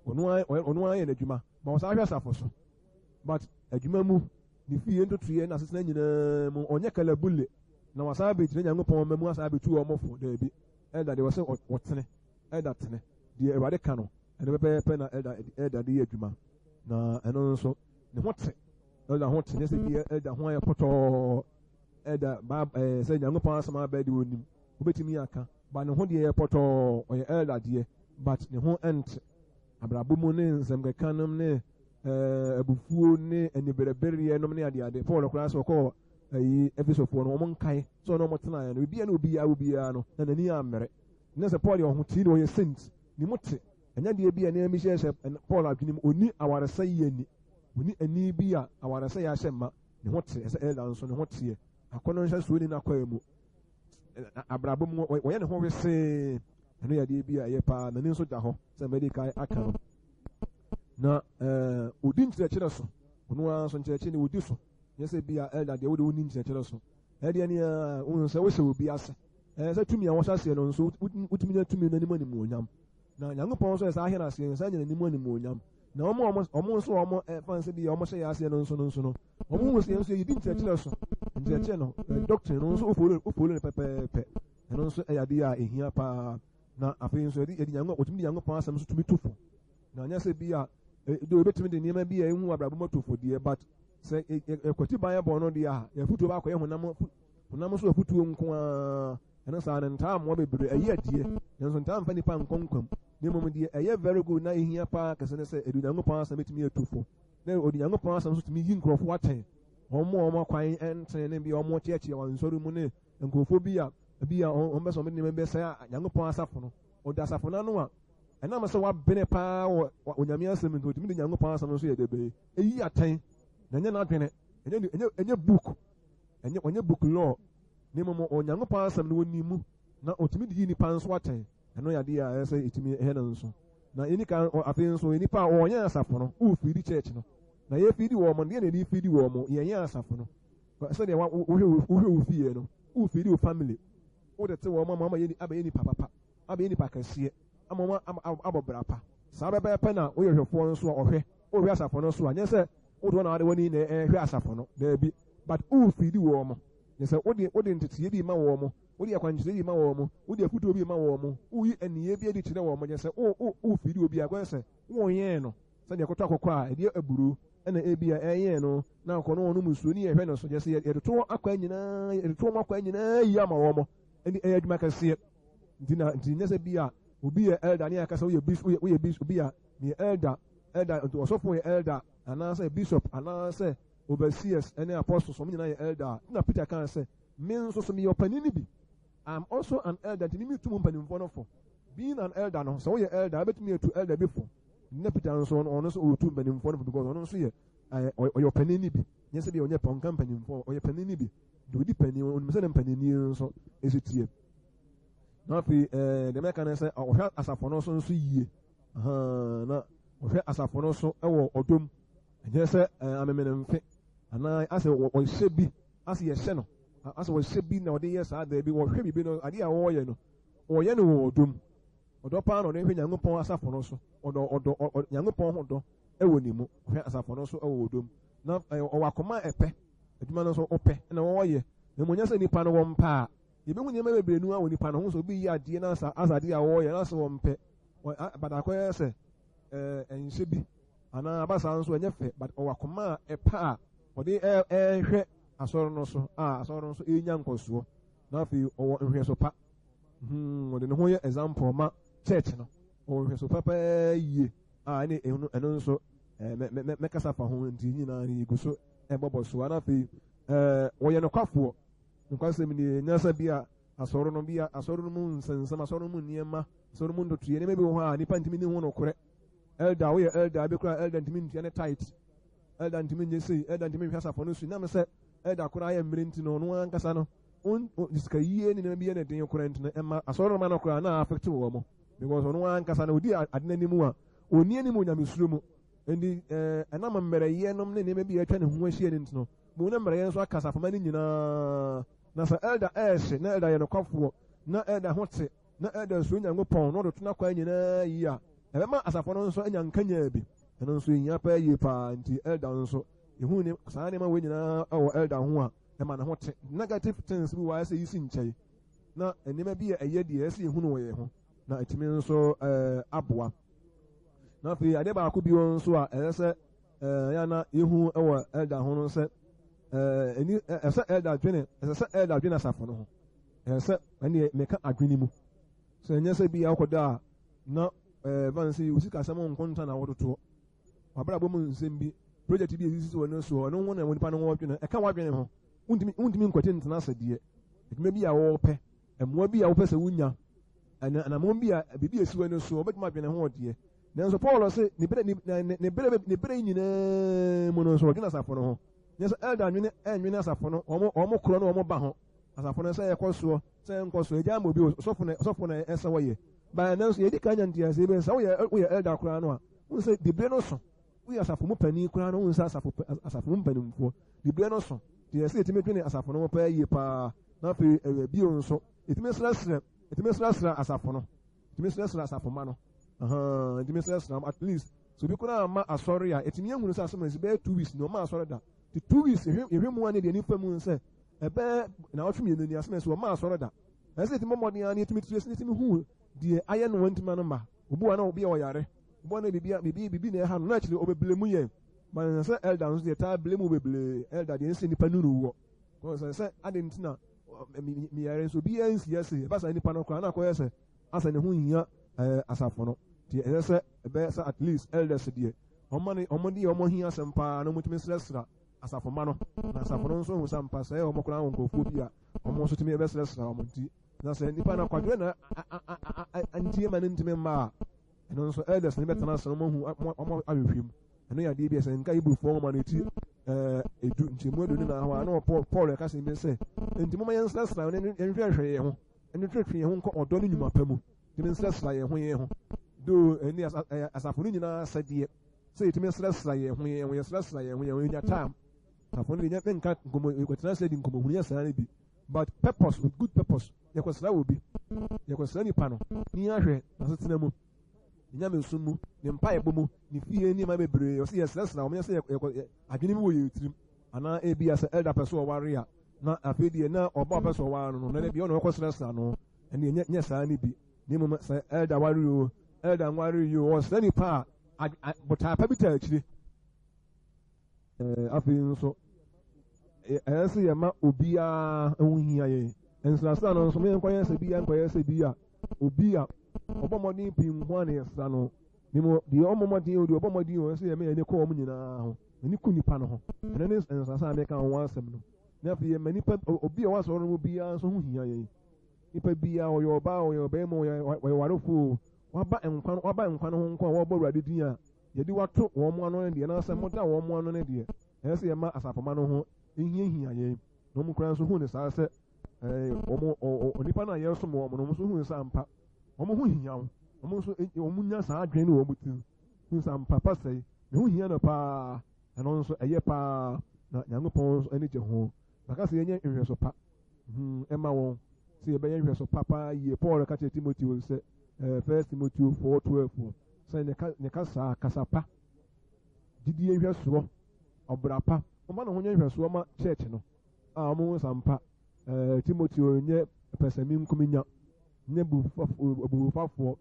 Ɔno ara ɔno ara yɛ n'adwuma ma ɔsan hwɛ asafo so. But adwuma mu ne fie ntotoeɛ na asetena nyinaa mu ɔnyɛ kalabule na wasan abɛgyina Nyankopɔn mma mu asan abɛtu wɔn fo daabi. Elder deɛ ɔsɛ ɔtene. Elder tene. Deɛ Awurade ka no, ɛno pɛpɛɛpɛ na elder elder de yɛ adwuma. Na ɛno nso, ne ho te. Elder ho te, nyɛ sɛ bi elder ho ayɛ pɔtɔɔ. Elder ba ɛɛ sɛ Nyankopɔn asɛm aba deɛ onim, obetumi aka. But ne ho deɛ yɛ pɔtɔɔ, ɔyɛ elder deɛ, but ne ho nte. Abrabɔ mu ne nsɛm kɛkɛ nom ne ɛɛ abufuo ne aniberebereɛ nom ne adeade. Paul koraa sɛ ɔkɔɔ ɛyi Efesofoɔ no, wɔn nkae sɛ ɔne wɔn tenaeɛ no, biribiara ne obiara wɔ biara no, na n'ani ammere. Na sɛ Paul yɛ ɔhoteeni, ɔyɛ saint, ne mu te, ɛnyɛ adeɛ bi a nneɛma bi hyɛhyɛ Paul adwene mu, ɔnni awaresɛeɛ ani, ɔnni ani bi a awaresɛeɛ ahyɛ mma, ne ho te, ɛsɛ Elder nso ne ho teɛ, akɔnnɔ nhyɛsoɔ nni n'akwaa mu, abrabɔ mu wɔyɛ ne ho wesee, ɛno yɛ adeɛ bi a ɛyɛ paa, n'ani nso da hɔ sɛ mɛdi kan aka no. Na ɛɛ ɔdi nkyerɛkyerɛ so, ɔno ara nso nkyerɛkyerɛ ne ɔdi so, nyɛ sɛ bi a elder deɛ wode wonni nkyerɛkyerɛ so, ɛdeɛ ne a wohu sɛ wohyɛ obi ase. Ɛɛ sɛ tumi a wɔhyɛ aseɛ no nso, wotumi nya tumi no anim animuonyam. Na Nyankopɔn nso yɛ saa ahyɛ no aseɛ, nsa nya n'anim animuonyam. Na wɔn a wɔn nso wɔn ɛfa nsɛ bi a wɔhyɛ yɛ aseɛ no nso no nso no, wɔn hu sɛ yɛn nso yɛdi nkyerɛkyerɛ so. Nkyerɛkyerɛ no, doctrine no nso wofolo wofolo no pɛpɛɛpɛ. Ɛno nso ɛyɛ adeɛ a ɛhia paa. Na afei nso yɛde yɛde Nyankopɔn wɔtumi de Nyankopɔn asɛm nso tumi to fo. Na nyɛ sɛ bi a de wɔbɛtumi de nneɛma bi a ɛhu abrabɔ mu ato fo deɛ, but. Sɛ yɛkwati Bible no deɛ a, yɛn afotuo baakɔyɛ honam honam so afotuo nko ara. Ɛno saa no ntaa mmoa bebree. Ɛyɛ adie, nanso ntaa mfa nipa nkɔ nkwa mu. Na mmom deɛ ɛyɛ very good na ɛhia paa kɛse ne sɛ ɛde Onyankopɔn asɛm bɛtumi atu fo. Na ɔde Onyankopɔn asɛm nso tumi yi nkurɔfoɔ atɛn. Wɔn a wɔn akwan ntene ne bi a wɔkyeakyea wɔn nsɔre mu ne nkurɔfoɔ bi a bi a wɔn bɛ sɛ wɔn de nneɛma bɛsɛe Nyankopɔn asafo no. Ɔde asafo no ano a ɛnam sɛ wabene paa wɔ Onyame asɛm nti, ɔtumi de Nyankopɔn asɛm nso yɛ dɛ bɛyɛ eyi atɛn, na ɛnyɛ n'adwene, ɛnyɛ ɛnyɛ ɛnyɛ book, ɛnyɛ ɔnyɛ book law, na mmom Onyankopɔn asɛm no wɔnim mu, na ɔtumi de yi nipa nso atɛn. Ɛno yɛ adeɛ a ɛyɛ sɛ ɛtumi ɛyɛ no nso. Na yɛni kan afei nso nipa a wɔnyɛ asafo no, wofidi church no, na yɛfidi wɔn no, deɛ na yɛde fidi wɔn, yɛnyɛ asafo no. Sɛdeɛ wohwɛ wo fie no, wofidi wo family, wode te wɔn ama wɔn abɛyɛ nipa papa, abɛyɛ nipa kɛseɛ, ama wɔn abɔ bra pa. Saa bɛbɛɛpɛ na woyɛ hwɛfoɔ nso a ɔhwɛ, wohwɛ asafo no so a, nyɛ sɛ wode wɔn na wode wɔn na ɛhwɛ asafo no, daabi, but wofidi wɔn. Nyɛ sɛ wode wode nteteeɛ bi ma wɔn, wode akwankyerɛ bi ma wɔn, wode afotuo bi ma wɔn, woyi nneyɛɛ bi adi kyerɛ wɔn, nyɛ sɛ wo wo wofidi obi a, akɔyɛ sɛ wonyɛn no sɛdeɛ ɛkɔtɔ akɔkɔ a ɛdeɛ aburo ɛna ebi a ɛyɛn no na akɔ no wɔnom nsuo ne yɛhwɛ no so, nyɛ sɛ yɛde to wɔn akwan nyinaa, yɛde to wɔn akwan nyinaa yi ama wɔn. Ɛnti ɛyɛ adwuma kɛseɛ. Nti na nti nyɛ sɛ bi a obi yɛ elder ne yɛaka sɛ woyɛ bishop, woyɛ woyɛ bishop, obi a meyɛ elder, elder nti ɔsɔfo yɛ elder anaasɛ bishop anaasɛ overseers ne apostles wɔn nyinaa yɛ elder a, na Peter kaa sɛ me nso so meyɛ ɔpanin no bi. I am also an elder nti mimi tu mu mpanimfoɔ no fo. Being an elder no, sɛ woyɛ elder wobɛtumi atu elder bi fo. Na Peter nso ɔno nso ɔretu mpanimfoɔ no fo because ɔno nso yɛ ɔyɛ ɔpanin no bi. Nyɛ sɛ bi ɔnyɛ ɔnka mpanimfoɔ, ɔyɛ panin no bi. Deɛ ɔdi panin, ɔnim sɛ ne mpaninnie nso ɛsi tie. Na afei ɛɛ deɛ mɛka ne sɛ ɔhwɛ asafo no so nso yie. Na ɔhwɛ asafo no so wɔ ɔdɔ mu. Ɛnyɛ sɛ ɛɛ amemenemfe anaa asɛ wɔhyɛ bi, asɛ yɛhyɛ no, asɛ wɔhyɛ bi na ɔde yɛ saa daabi. Wɔhwɛ biribi no, adeɛ a wɔreyɛ no, wɔyɛ no wɔ ɔdɔ mu. Ɔdɔ paa na ɔde hwɛ Nyankopɔn asafo no so. Ɔdɔ ɔdɔ ɔ Nyankopɔn ho dɔ wɔ ne mu. Ɔhwɛ asafo no so wɔ ɔdɔ mu. Na ɔwɔ akoma a ɛpɛ adwuma no nso ɔpɛ na wɔyɛ. Na mmom nyɛ sɛ nipa no wɔmpɛ a. Yɛbɛhu nneɛma bebree no wɔ nipa no ho sɛ obi yɛ adeɛ na asa asa adeɛ a wɔyɛ na sɛ wɔmpɛ. But akɔyɛ sɛ ɛɛ ɛnhyɛ bi anaa aba saa nso ɛnyɛ fɛ, but ɔwɔ akoma a ɛpɛ a ɔde ɛɛhwɛ asɔre no so a asɔre no nso ɛrenya nkɔsoɔ. Na afei ɔwɔ nhwɛso pa. Ɔde ne ho yɛ example ma church no. Ɔwɔ nhwɛso pa paa yie a ɛne ɛno ɛno nso ɛɛ mɛ mɛ mɛkasa fa ho nti nyinaa no yɛgu so ɛbɔbɔ so. Na afei ɛɛ wɔyɛ nokwafoɔ. Nokwasɛm nie, nyɛ bi a asɔre no bi a asɔre no mu nsɛnsɛm, asɔre no mu nneɛma, asɔre no mu ntotoeɛ, nneɛma bi wɔ hɔ a nipa ntumi ne ho nokorɛ. Elder, woyɛ elder, ebi koraa elder ntumi ntua ne tithe. Elder ntumi nyɛ sei, elder ntumi nhwɛ asafo no so. Nam sɛ elder koraa yɛ mmerɛ nti no, ɔno ankasa no, sika yie ne nneɛma bi yɛ ne den koraa nti no, ɛma asɔre no ma no koraa na affect wɔn. Because ɔno ankasa no, ɔdi ade n'anim a, ɔnni anim wɔ nyamesuro mu. Nti ɛnam mmerɛyɛ nom ne nneɛma bi a atwa ne ho ahyia no nti no, mu ne mmerɛyɛ nso aka asafomma no nyinaa. Na sɛ elder ɛrehye, na elder yɛ nokwafoɔ, na elder ho te, na elder suro Nyankopɔn, na ɔde to n'akwan nyinaa yie a, ɛbɛma asafo no nso anya nkanyaa bi. Ɛno nso ɛhia paa yie paa. Nti elder nso, yɛhu ne saa nneɛma wei nyinaa wɔ elder ho a, ɛma ne ho te. Negative things bi wɔ hɔ a ɛsɛ yɛsi nkyɛn, na nneɛma bi a ɛyɛ deɛ ɛsɛ yɛhunu wɔ yɛn ho, na ɛtumi nso aboa. Na afei adeɛ baako bio nso a ɛsɛ sɛ yɛn na yɛhu wɔ elder ho no sɛ ɛni ɛsɛ elder dwene, ɛsɛ sɛ elder dwene asafo no ho. Ɛsɛ sɛ ɛne meka adwene mu sɛ ɛnyɛ sɛ bi akɔda a na ɛɛ sɛ osika asɛm nkonta na wɔtotoɔ wabrabɔ mu nsɛm bi, project bi esisi wɔ ne so, ɛno ho na nipa no wɔdwene, ɛka wadwene ho. Wontumi wontumi nkwati ntena ase deɛ adwuma bi a wɔpɛ, mmoa bi a wopɛ sɛ wonya, ɛna anammɔn bi a biribi esi wɔ ne so, wɔbɛtumi adwene ho deɛ. Nanso Paul sɛ ne bere ne ne ne bere ne bere nyinaa mu no nso ɔdwene asafo no ho. Nyɛ sɛ elder nwene ɛnwene asafo no, wɔn wɔn korɔ no wɔn ba ho. Asafo no sɛ ɛkɔ soɔ, sɛ ɛnkɔ soɔ, egya ama obi, ɔsɔfo na ɔsɔfo na ɛsɛ wɔyɛ. Baa nanso yɛdi kan nya nteaseɛ bi sɛ woyɛ woyɛ elder koraa no a, wohu sɛ dibere no so. Woyɛ asafo mu panin koraa no, wohu sɛ asafo asafo mu mpanimfoɔ dibere no so. Nti yɛsɛ yɛtumi dwene asafo no ho paa yie paa. Na afei ɛyɛ bio nso, yɛtumi srɛsrɛ, yɛtumi srɛsrɛ asafo no. Yɛtumi srɛsrɛ asafo ma no. Ahaa, yɛtumi srɛsrɛ at least. So obi koraa amma asɔre a, yɛtumi ahunu sɛ asɛm no bɛyɛ 2 weeks ni ɔma asɔre da. Nti 2 weeks yɛhwɛ yɛhwɛ mu a ne deɛ nifa mu sɛ ɛbɛyɛ naawɔtwe mmienu ni asɛm no sɛ ɔma asɔre da. Ɛsɛ sɛ yɛtumi bɔ mmɔden ara na yɛtumi tiri ase na yɛtumi hu deɛ ayɛ no wɔntumi ano mma. Obi wɔ hɔ na obi a ɔyare, obi wɔ hɔ na biribi biribi biribi na ɛha no, na akyire ɔbɛbile mu yɛn. But ɛnsɛ sɛ elder nso deɛ taa blame wo bebree. Elder deɛ ɛnsɛ nipa nunu wɔ. Kɔn sɛ ade nti na meyare nso obiara nsi ase. Ɛba saa nipa no koraa na akɔyɛ sɛ asɛ ne ho nhia asafo no. Nti ɛsɛ sɛ ɛbɛyɛ sɛ at least elders deɛ wɔn ne wɔn deɛ wɔn hia asɛm paa na wɔtumi srɛsrɛ asafo ma no. Na asafo no nso hu sɛ ampa sɛ wɔn koraa wɔ nkurɔfoɔ bi a wɔn nso tumi bɛsrɛsrɛ wɔn nti. Na sɛ nipa no akwadwerɛ na nti ma no ntumi mma a, ɛno nso elders no bɛtena ase na wɔn ahu wɔn ahwehwɛ mu. Ɛno yɛ adeɛ bi a sɛ nka Hebrewfoɔ nwoma no ti 10 nkyɛmu 24 hɔ a na Paul Paul ɛka sɛ bi sɛ nti moma yɛnsrasra ne yɛnhwɛhwɛ yɛn ho ɛne twetwe yɛn ho nkɔ ɔdɔ ne nnwuma pa mu tumi nsrasra yɛn ho yɛn ho do ɛne asafo no nyinaa sɛdeɛ sɛ yɛtumi srasra yɛn ho yɛn ho yɛsrasra yɛn ho yɛn ho yɛnya time asafo no deɛ ne nka nkɔmmɔ yɛkɔtena sɛ di nkɔmmɔ hunu yɛ saa no bi, but purpose, with good purpose, yɛkɔsra wɔ bi, yɛkɔsra nipa no ne yɛahwɛ n'asetena mu, ne nyamesom mu, ne mpaebɔ mu, ne fie nneɛma bebree. Ɔsɛ yɛsrɛsrɛ wɔn, yɛ sɛ yɛkɔ adwene bi wɔ yɛn tirim, anaa ebi sɛ elder pɛ so ɔware a, na afei deɛ na ɔba ɔpɛ so ɔware no no, na ebi ɔna ɔkɔsrɛsrɛ no, ɛne nyɛ nyɛ saa ne bi. Ne mmom sɛ elder ware o, elder nware yi o, ɔsrɛ nipa a botae pa bi taa akyire. Afei nso, ɛyɛ sɛ yɛma obiara ho hia yɛn. Nsrasra no nso, yɛnkɔyɛ sɛ bi yɛnkɔyɛ sɛ bi a obi a ɔbɔ mmɔden pii nko ara na yɛsra no. Ne mu deɛ ɔmmɔ mmɔden o, deɛ ɔbɔ mmɔden o, ɛsɛ yɛma yɛn ani kɔ wɔn nyinaa ho. Ani ku nipa no ho. Ɛno ne nsrasra a meka ho asɛm no. Na afei yɛma nipa obi a ɔwɔ asɔre no mu biara nso ho hia yɛn. Nipa biara, ɔyɛ ɔbaa, ɔyɛ ɔbarima, ɔyɛ ɔwarefo o, waba nkwa no, waba nkwa no ho nko a wɔrebɔ Awurade din a, yɛde wato wɔn ano no deɛ, anaasɛ moda wɔn ano no deɛ, ɛsɛ sɛ yɛma asafomma no ho hiahia yɛn, na wɔn koraa nso hu no saa sɛ wɔn onipa no a yɛresom wɔn no, wɔn nso hu no sɛ ampa wɔn ho hia wɔn, wɔn nso wɔn nya saa adwene no wɔ wɔn tirim, hu sɛ ampa pastor yi ne ho hia no paa, ɛno nso ɛyɛ paa, na Nyankopɔn nso ani gye ho. Maka sɛ yɛnyɛ nhwɛso pa ɛma wɔn, sɛ yɛbɛyɛ nhwɛso pa paa yie. Paul ka kyerɛ Timoteo sɛ, 1 Timoteo 4:12, sɛ ne ka ne kasa kasa pa, gyidie nhwɛsoɔ, ɔbra pa, ɔma ne ho nyɛ nhwɛsoɔ ma church no a wɔn ho nsampa. Timoteo nyɛ pɛsɛmenkominya, nyɛ bubufafoɔ.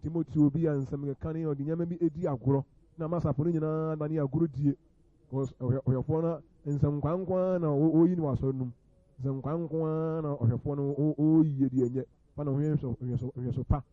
Timoteo bi a nsɛm keka ne ɔde nneɛma bi edi agorɔ na ama asafo no nyinaa dane agorɔdie. Because ɔhwɛfoɔ no nsɛm nkwa nko ara na ɔyi no wɔ asɔre no mu. Nsɛm nkwa nko ara na ɔhwɛfoɔ no ɔyi deɛ ɛnyɛ. Fa ne ho yɛ nhwɛso pa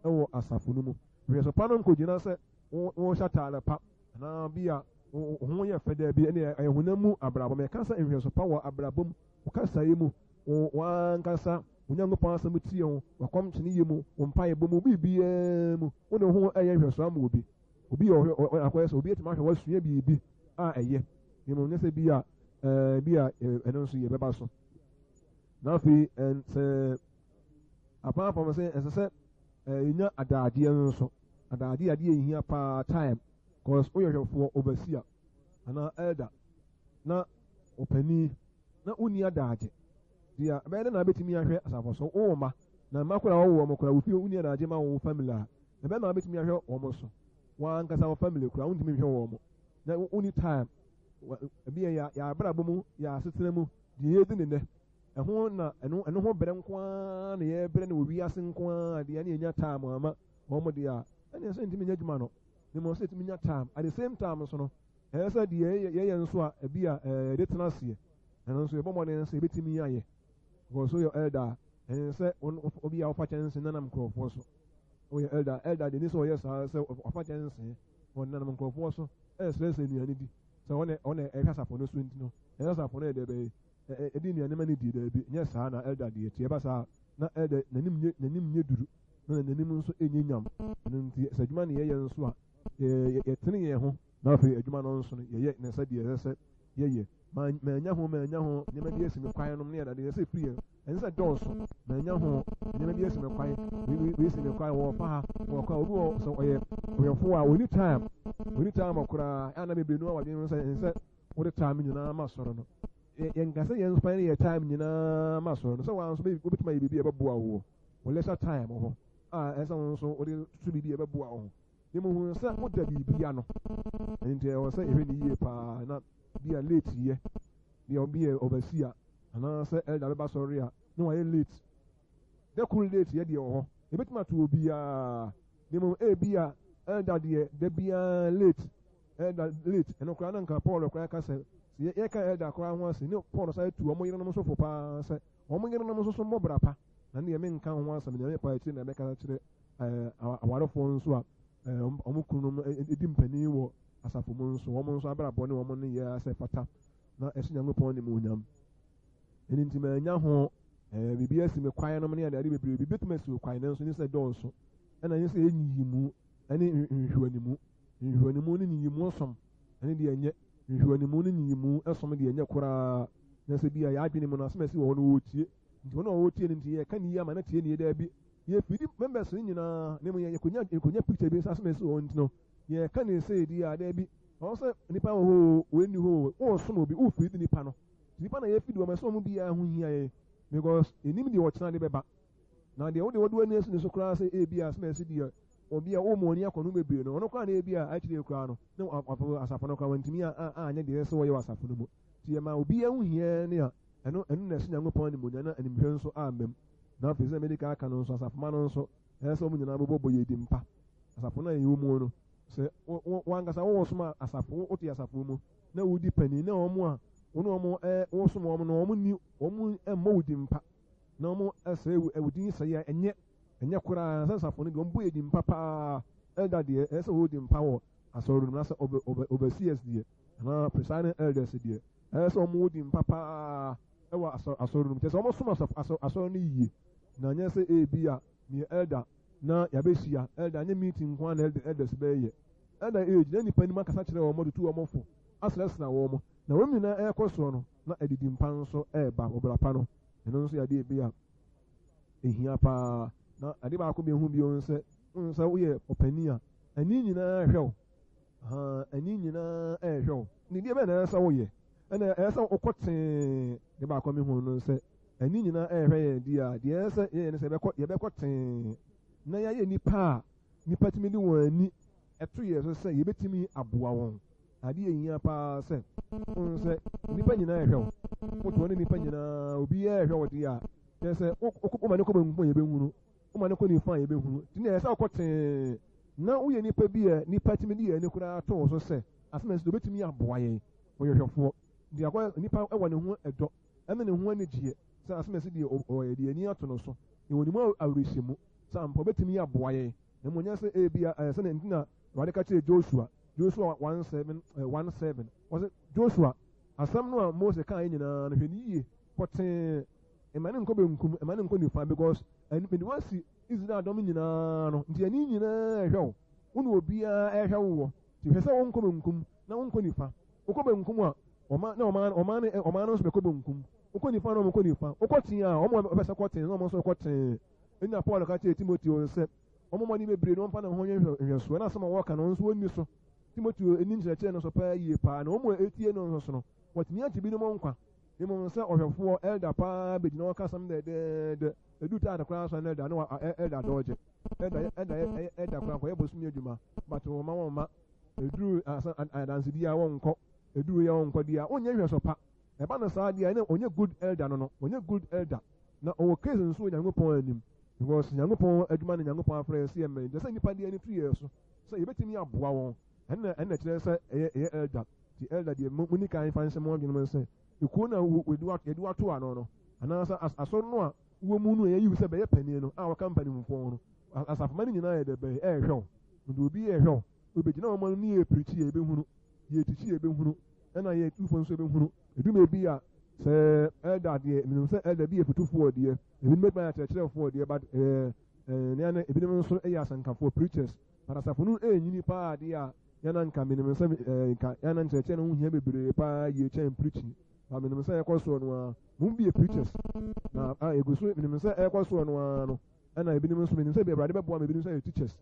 wɔ asafo no mu. Nhwɛso pa no nkogyina sɛ wohyɛ ataade pa anaa bi a wo ho yɛ fɛ, daabi, ɛne ɛyɛ honam mu abrabɔ. Mɛka sɛ nhwɛso pa wɔ abrabɔ mu, wo kasaeɛ mu, wo w'ankasa Onyankopɔn asɛm tie ho, w'akɔmkyene yɛ mu, wo mpaebɔ mu, biribiara mu, wo ne wo ho ɛyɛ nhwɛso ama obi. Obi yɛ ɔhwɛ akɔyɛ sɛ obi atumi ahwɛ wasua biribi a ɛyɛ. Na mmom nyɛ sɛ bi a bi a ɛno nso yɛbɛba so. Na afei sɛ apart from sɛ ɛsɛ sɛ yɛnya adagyeɛ nso, adagyeɛ adeɛ ɛhia paa, time, cause woyɛ hwɛfoɔ, overseer anaa elder na ɔpanin na wonni adagye deɛ, ɛbɛyɛ dɛ na wobɛtumi ahwɛ asafo so. Wowɔ mma na mma koraa wɔwɔ wɔn koraa wofie, wonni adagye ma wo family a, ɛbɛyɛ na wobɛtumi ahwɛ wɔn so. Wɔn wo family koraa wontumi nhwɛ wɔn na wonni time. Ebi yɛ yɛ abrabɔ mu, yɛ asetena mu deɛ yɛdi ne nnɛ ɛho na ɛno ho brɛ nko ara na yɛbrɛ no wɔ wiase nko ara deɛ, ne yɛnya time ama wɔn deɛ a, ɛne sɛ ntumi nyɛ adwuma no ne mo sɛ ɛtumi nya time. At the same time nso no, ɛyɛ sɛ deɛ yɛyɛ nso a ebi a yɛde tena aseɛ, ɛno nso yɛbɔ mmɔden sɛ yɛbɛtumi ayɛ, because so yɛ elder a, ɛne sɛ obi a wɔfa kyɛnse nanam nkurɔfoɔ so. Woyɛ elder, elder deɛ ni sɛ ɔyɛ saa sɛ ɔfa kyɛnse ɔnanam nkurɔfoɔ so ɛsrɛsrɛ nnuane di sɛ ɔne ɛhwɛ asafo no so, nti no ɛyɛ asafo no yɛ dɛ bɛyɛ ɛde nnuane ma no di. Daabi, nyɛ saa na elder deɛ tie ba saa na elder n'anim nyɛ duru na n'anim nso nyɛ nyam. Ɛno nti sɛ adwuma ne yɛyɛ nso a, yɛtene yɛn ho na afei adwuma no nso no yɛyɛ ne sɛ deɛ ɛsɛ sɛ yɛyɛ. Manya ho nneɛma bi asi me kwan nom ne yɛdade yɛ sɛ firi yɛn ɛnsɛ sɛ dɔɔso. Manya ho nneɛma bi asi me kwan, wei si me kwan, wɔfa ha wɔkɔ. Obi wɔ sɛ ɔyɛ ɔyɛfo a ɔni time, ɔni time koraa ɛna bebree no a wadwene sɛ ɛnsɛ wode time nyinaa ma sɔrɔ no. Yɛnka sɛ yɛn nso yɛ time nyinaa ma sɔrɔ no sɛ wɔn nso wobɛtumi ayɛ biribi a ɛbɛboa wo wɔ lesser time hɔ a ɛsɛ wɔn nso wode tutu biribi a ɛbɛboa wo ho ne mu hu sɛ woda biribi ano. Nti ɛwɔ sɛ yɛhwɛ ne yie paa na bi a late yɛ deɛ obi yɛ overseer anaasɛ elder bɛba sɔre a na wayɛ late dɛ koro, late yɛ deɛ wɔ hɔ ebɛtumi ato obiara ne mu. Ebi a elder deɛ da biara late. Elder late, ɛno koraa na nka Paul koraa ka sɛ, sɛ yɛka elder koraa ho ase, ne Paul san tu wɔn yerenom nso fo paa sɛ, wɔn yerenom nso so mmɔ bra pa. Na ne deɛ menka ho asɛm, deɛ mepa akyire na mɛka kyerɛ awarefoɔ nso a wɔn kununom di mpanin wɔ asafo mu nso, wɔn nso abrabɔ ne wɔn nneyɛɛ sɛ fata na ɛhyɛ Nyankopɔn animuonyam. Ɛno nti manya ho biribi asi me kwan nom ne adeade bebree, biribi bɛtumi asi wo kwan nanso nyɛ sɛ dɔɔso, ɛna nyɛ sɛ ɛnyiyimu ɛne nhwehwɛnimu. Nhwehwɛnimu ne nyiyimu som ɛne deɛ ɛnyɛ, nhwehwɛnimu ne nyiyimu som deɛ ɛnyɛ koraa, na sɛ bi a yɛadwene mu no asɛm a ɛsi wɔ hɔ no wɔretie, nti wɔn a wɔretie no nti yɛka ne yie ama no atie ne yie, daabi, yɛfidi members no nyinaa, na mmom yɛkɔnya yɛkɔnya picture bi sɛ asɛm a ɛsi wɔ hɔ nti no yɛka ne sei deɛ a, daabi, ɛwɔ sɛ nipa wɔ hɔ o, wei nni hɔ o, woresom obi, worefidi nipa no, nti nipa na yɛfidi wɔn, ɛsɛ wɔn biara ho hia yɛn, because yɛnim deɛ ɔkyena de bɛba. Na deɛ wode wode w'ani asi ne so koraa sɛ ebia asɛm a ɛsi deɛ obi a woma w'ani akɔ no bebree no, ɔno koraa na ebia akyire koraa no na asafo no koraa wantumi anyɛ deɛ ɛsɛ sɛ wɔyɛ wɔ asafo no mu. Nti yɛma obiara ho hia ne a ɛno ɛno na ɛhyɛ Nyankopɔn animuonyam na animhwɛ nso amma mu. Na afei sɛ mede kan aka no nso asafomma no nso ɛsɛ sɛ wɔn nyinaa bobɔ bɔ yɛdi mpa. Asafo no a yɛwɔ mu no sɛ wo wo w'ankasa wowɔ som a asafo wote asafo mu na wodi panin na wɔn a wo ne wɔn ɛ wosom wɔn no wɔn nni wɔn mmɔ wo din pa na wɔn sɛe wo din sɛe a ɛnyɛ ɛnyɛ koraa sɛ asafo no deɛ wɔn bɔ yɛ din pa paa. Elder deɛ ɛsɛ sɛ wɔwɔ din pa wɔ asɔre no mu na sɛ overseers deɛ anaa presiding elders deɛ ɛsɛ sɛ wɔn wɔ din pa paa ɛwɔ asɔre no mu, kyerɛ sɛ wɔn som asafo asɔre no yie, na nyɛ sɛ ebi a meyɛ elder na yɛabɛhyia elder nyɛ meeting nko ara na elders bɛyɛ. Elder egyina nipa anim akasa kyerɛ wɔn, tutu wɔn fo, asrɛsrɛ wɔn, na wɔn nyinaa ɛrekɔ soɔ no na adidi mpa nso ɛreba ɔbra pa no. Ɛno nso yɛ adeɛ bi a ehia paa. Na ade baako bi ehu bio sɛ, wohu sɛ woyɛ ɔpanin a, ani nyinaa hwɛ wo. Ani nyinaa ɛrehwɛ wo. Ne deɛ bɛn na ɛsɛ sɛ woyɛ? Ɛna ɛsɛ sɛ wokɔ tee. Ne baako mi hu no sɛ, ani nyinaa ɛrehwɛ yɛn di a, deɛ ɛsɛ sɛ yɛyɛ ne sɛ yɛbɛkɔ yɛbɛkɔ tee na yɛayɛ nipa a nipa tumi de wɔn ani ɛto yɛn so sɛ yɛbɛtumi aboa wɔn. Ade a ehia paa sɛ wohu sɛ nnipa nyinaa rehwɛ wo. Wote hɔ ne nnipa nyinaa, obiara rehwɛ wo deɛ a, kyerɛ sɛ woma no kɔ benkum a yɛbɛhunu, woma no kɔ nifa a yɛbɛhunu. Nti na ɛsɛ sɛ wokɔ tee na woyɛ nipa bi a nnipa tumi de yɛn ani koraa to wo so sɛ asɛm a ɛsi do obɛtumi aboa yɛn. Ɔyɛ hwɛfoɔ. Nti akɔ nipa wɔ ne ho ɛdɔ ɛne ne ho anigyeɛ sɛ asɛm a ɛsi deɛ ɔyɛ deɛ ani ato no so. Yɛwɔ ne mu awerɛhyɛmu sɛ ampa obɛtumi aboa yɛn. Na mmom nyɛ sɛ ebia sɛdeɛ nti na Awurade ka kyerɛɛ Joshua, Joshua 1 7, 1 7, ɔse, Joshua, asɛm no a Mose kaeɛ nyinaa no, hwɛ no yie, pɔtee, mma no nkɔ benkum, mma no nkɔ nifa, because mede wo asi Israel dɔm nyinaa no, nti ani nyinaa ɛhwɛ wo, wo ne obiara ɛhwɛ wo wɔ, nti hwɛ sɛ wonkɔ benkum na wonkɔ nifa. Wokɔ benkum a, ɔma na ɔman ɔman no ɔman no nso bɛkɔ benkum, wokɔ nifa na wɔn kɔ nifa, wokɔ tee a, wɔn a wɔpɛ sɛ kɔ tee na wɔn nso kɔ tee. Ɛnna Paul ka kyerɛɛ Timoteo sɛ ɔmmɔ mmɔden bebree na ɔmfa ne ho nyɛ nhwɛsoɔ, na asɛm a wɔka no nso ɔnni so. Timoteo ani nkyerɛkyerɛ no so paa yie paa, na wɔn a ɛtie no nso so no, wɔtumi agye binom nkwa. Mmom sɛ ɔhwɛfoɔ, elder, paa bɛgyina hɔ ka asɛm dɛdɛɛdɛ, ɛduru taade koraa so a na elder no elder dɔɔgye. Elder elder elder koraa nkɔyɛ bosome adwuma, but wɔma wɔn ma ɛduru adansedie a wɔnkɔ, ɛduru yɛ wɔnkɔ deɛ a, wonyɛ nhwɛso pa. Ɛba no saa deɛ a, ɛnna ɔnyɛ good elder no no, ɔnyɛ good elder. Na ɔwɔ case nso wɔ Nyankopɔn anim because Nyankopɔn adwuma na Nyankopɔn afrɛ yɛn sɛ yɛmmɛyɛ nti ɛsɛ sɛ nnipa de ani to yɛn so sɛ yɛbɛtumi aboa wɔn. Ɛno na ɛno na ɛkyerɛ sɛ ɛyɛ ɛyɛ elder. Nti elder deɛ mo monni kan mfa nhyɛ mo adwene mu sɛ ekuo no a wɔde yɛde wo ato ano no anaasɛ as asɔre no a wowɔ mu no a yɛayi wo sɛ bɛyɛ panin no a wɔka mpanimfoɔ ho no asafomma no nyinaa yɛ dɛ bɛn ɛrehwɛ wo. Nti obi rehwɛ wo. Obɛgyina wɔn ano ne yɛrepreachi yɛbɛhunu, yɛretikyi yɛbɛhunu, ɛna yɛn atufoɔ nso bɛhunu. Ɛdu baabi a, sɛ elder deɛ, menim sɛ elder bi yɛ fotufoɔ deɛ, ebinom bɛtumi ayɛ akyerɛkyerɛfoɔ deɛ, but ɛɛ ɛɛ nea na ebinom nso yɛ asɛnkafoɔ, preachers. But asafo no ɛrenyini paa deɛ a, yɛn na nka menim sɛ ɛɛ nka yɛn na nkyerɛkyerɛ no ho hia bebree paa yie kyɛn preaching. But menim sɛ ɛkɔ soɔ no ara, mo bi yɛ preachers. Na a ɛgu so, menim sɛ ɛkɔ soɔ no ara no, ɛna ebinom nso menim sɛ Awurade bɛboa ma ebinom nso ayɛ teachers.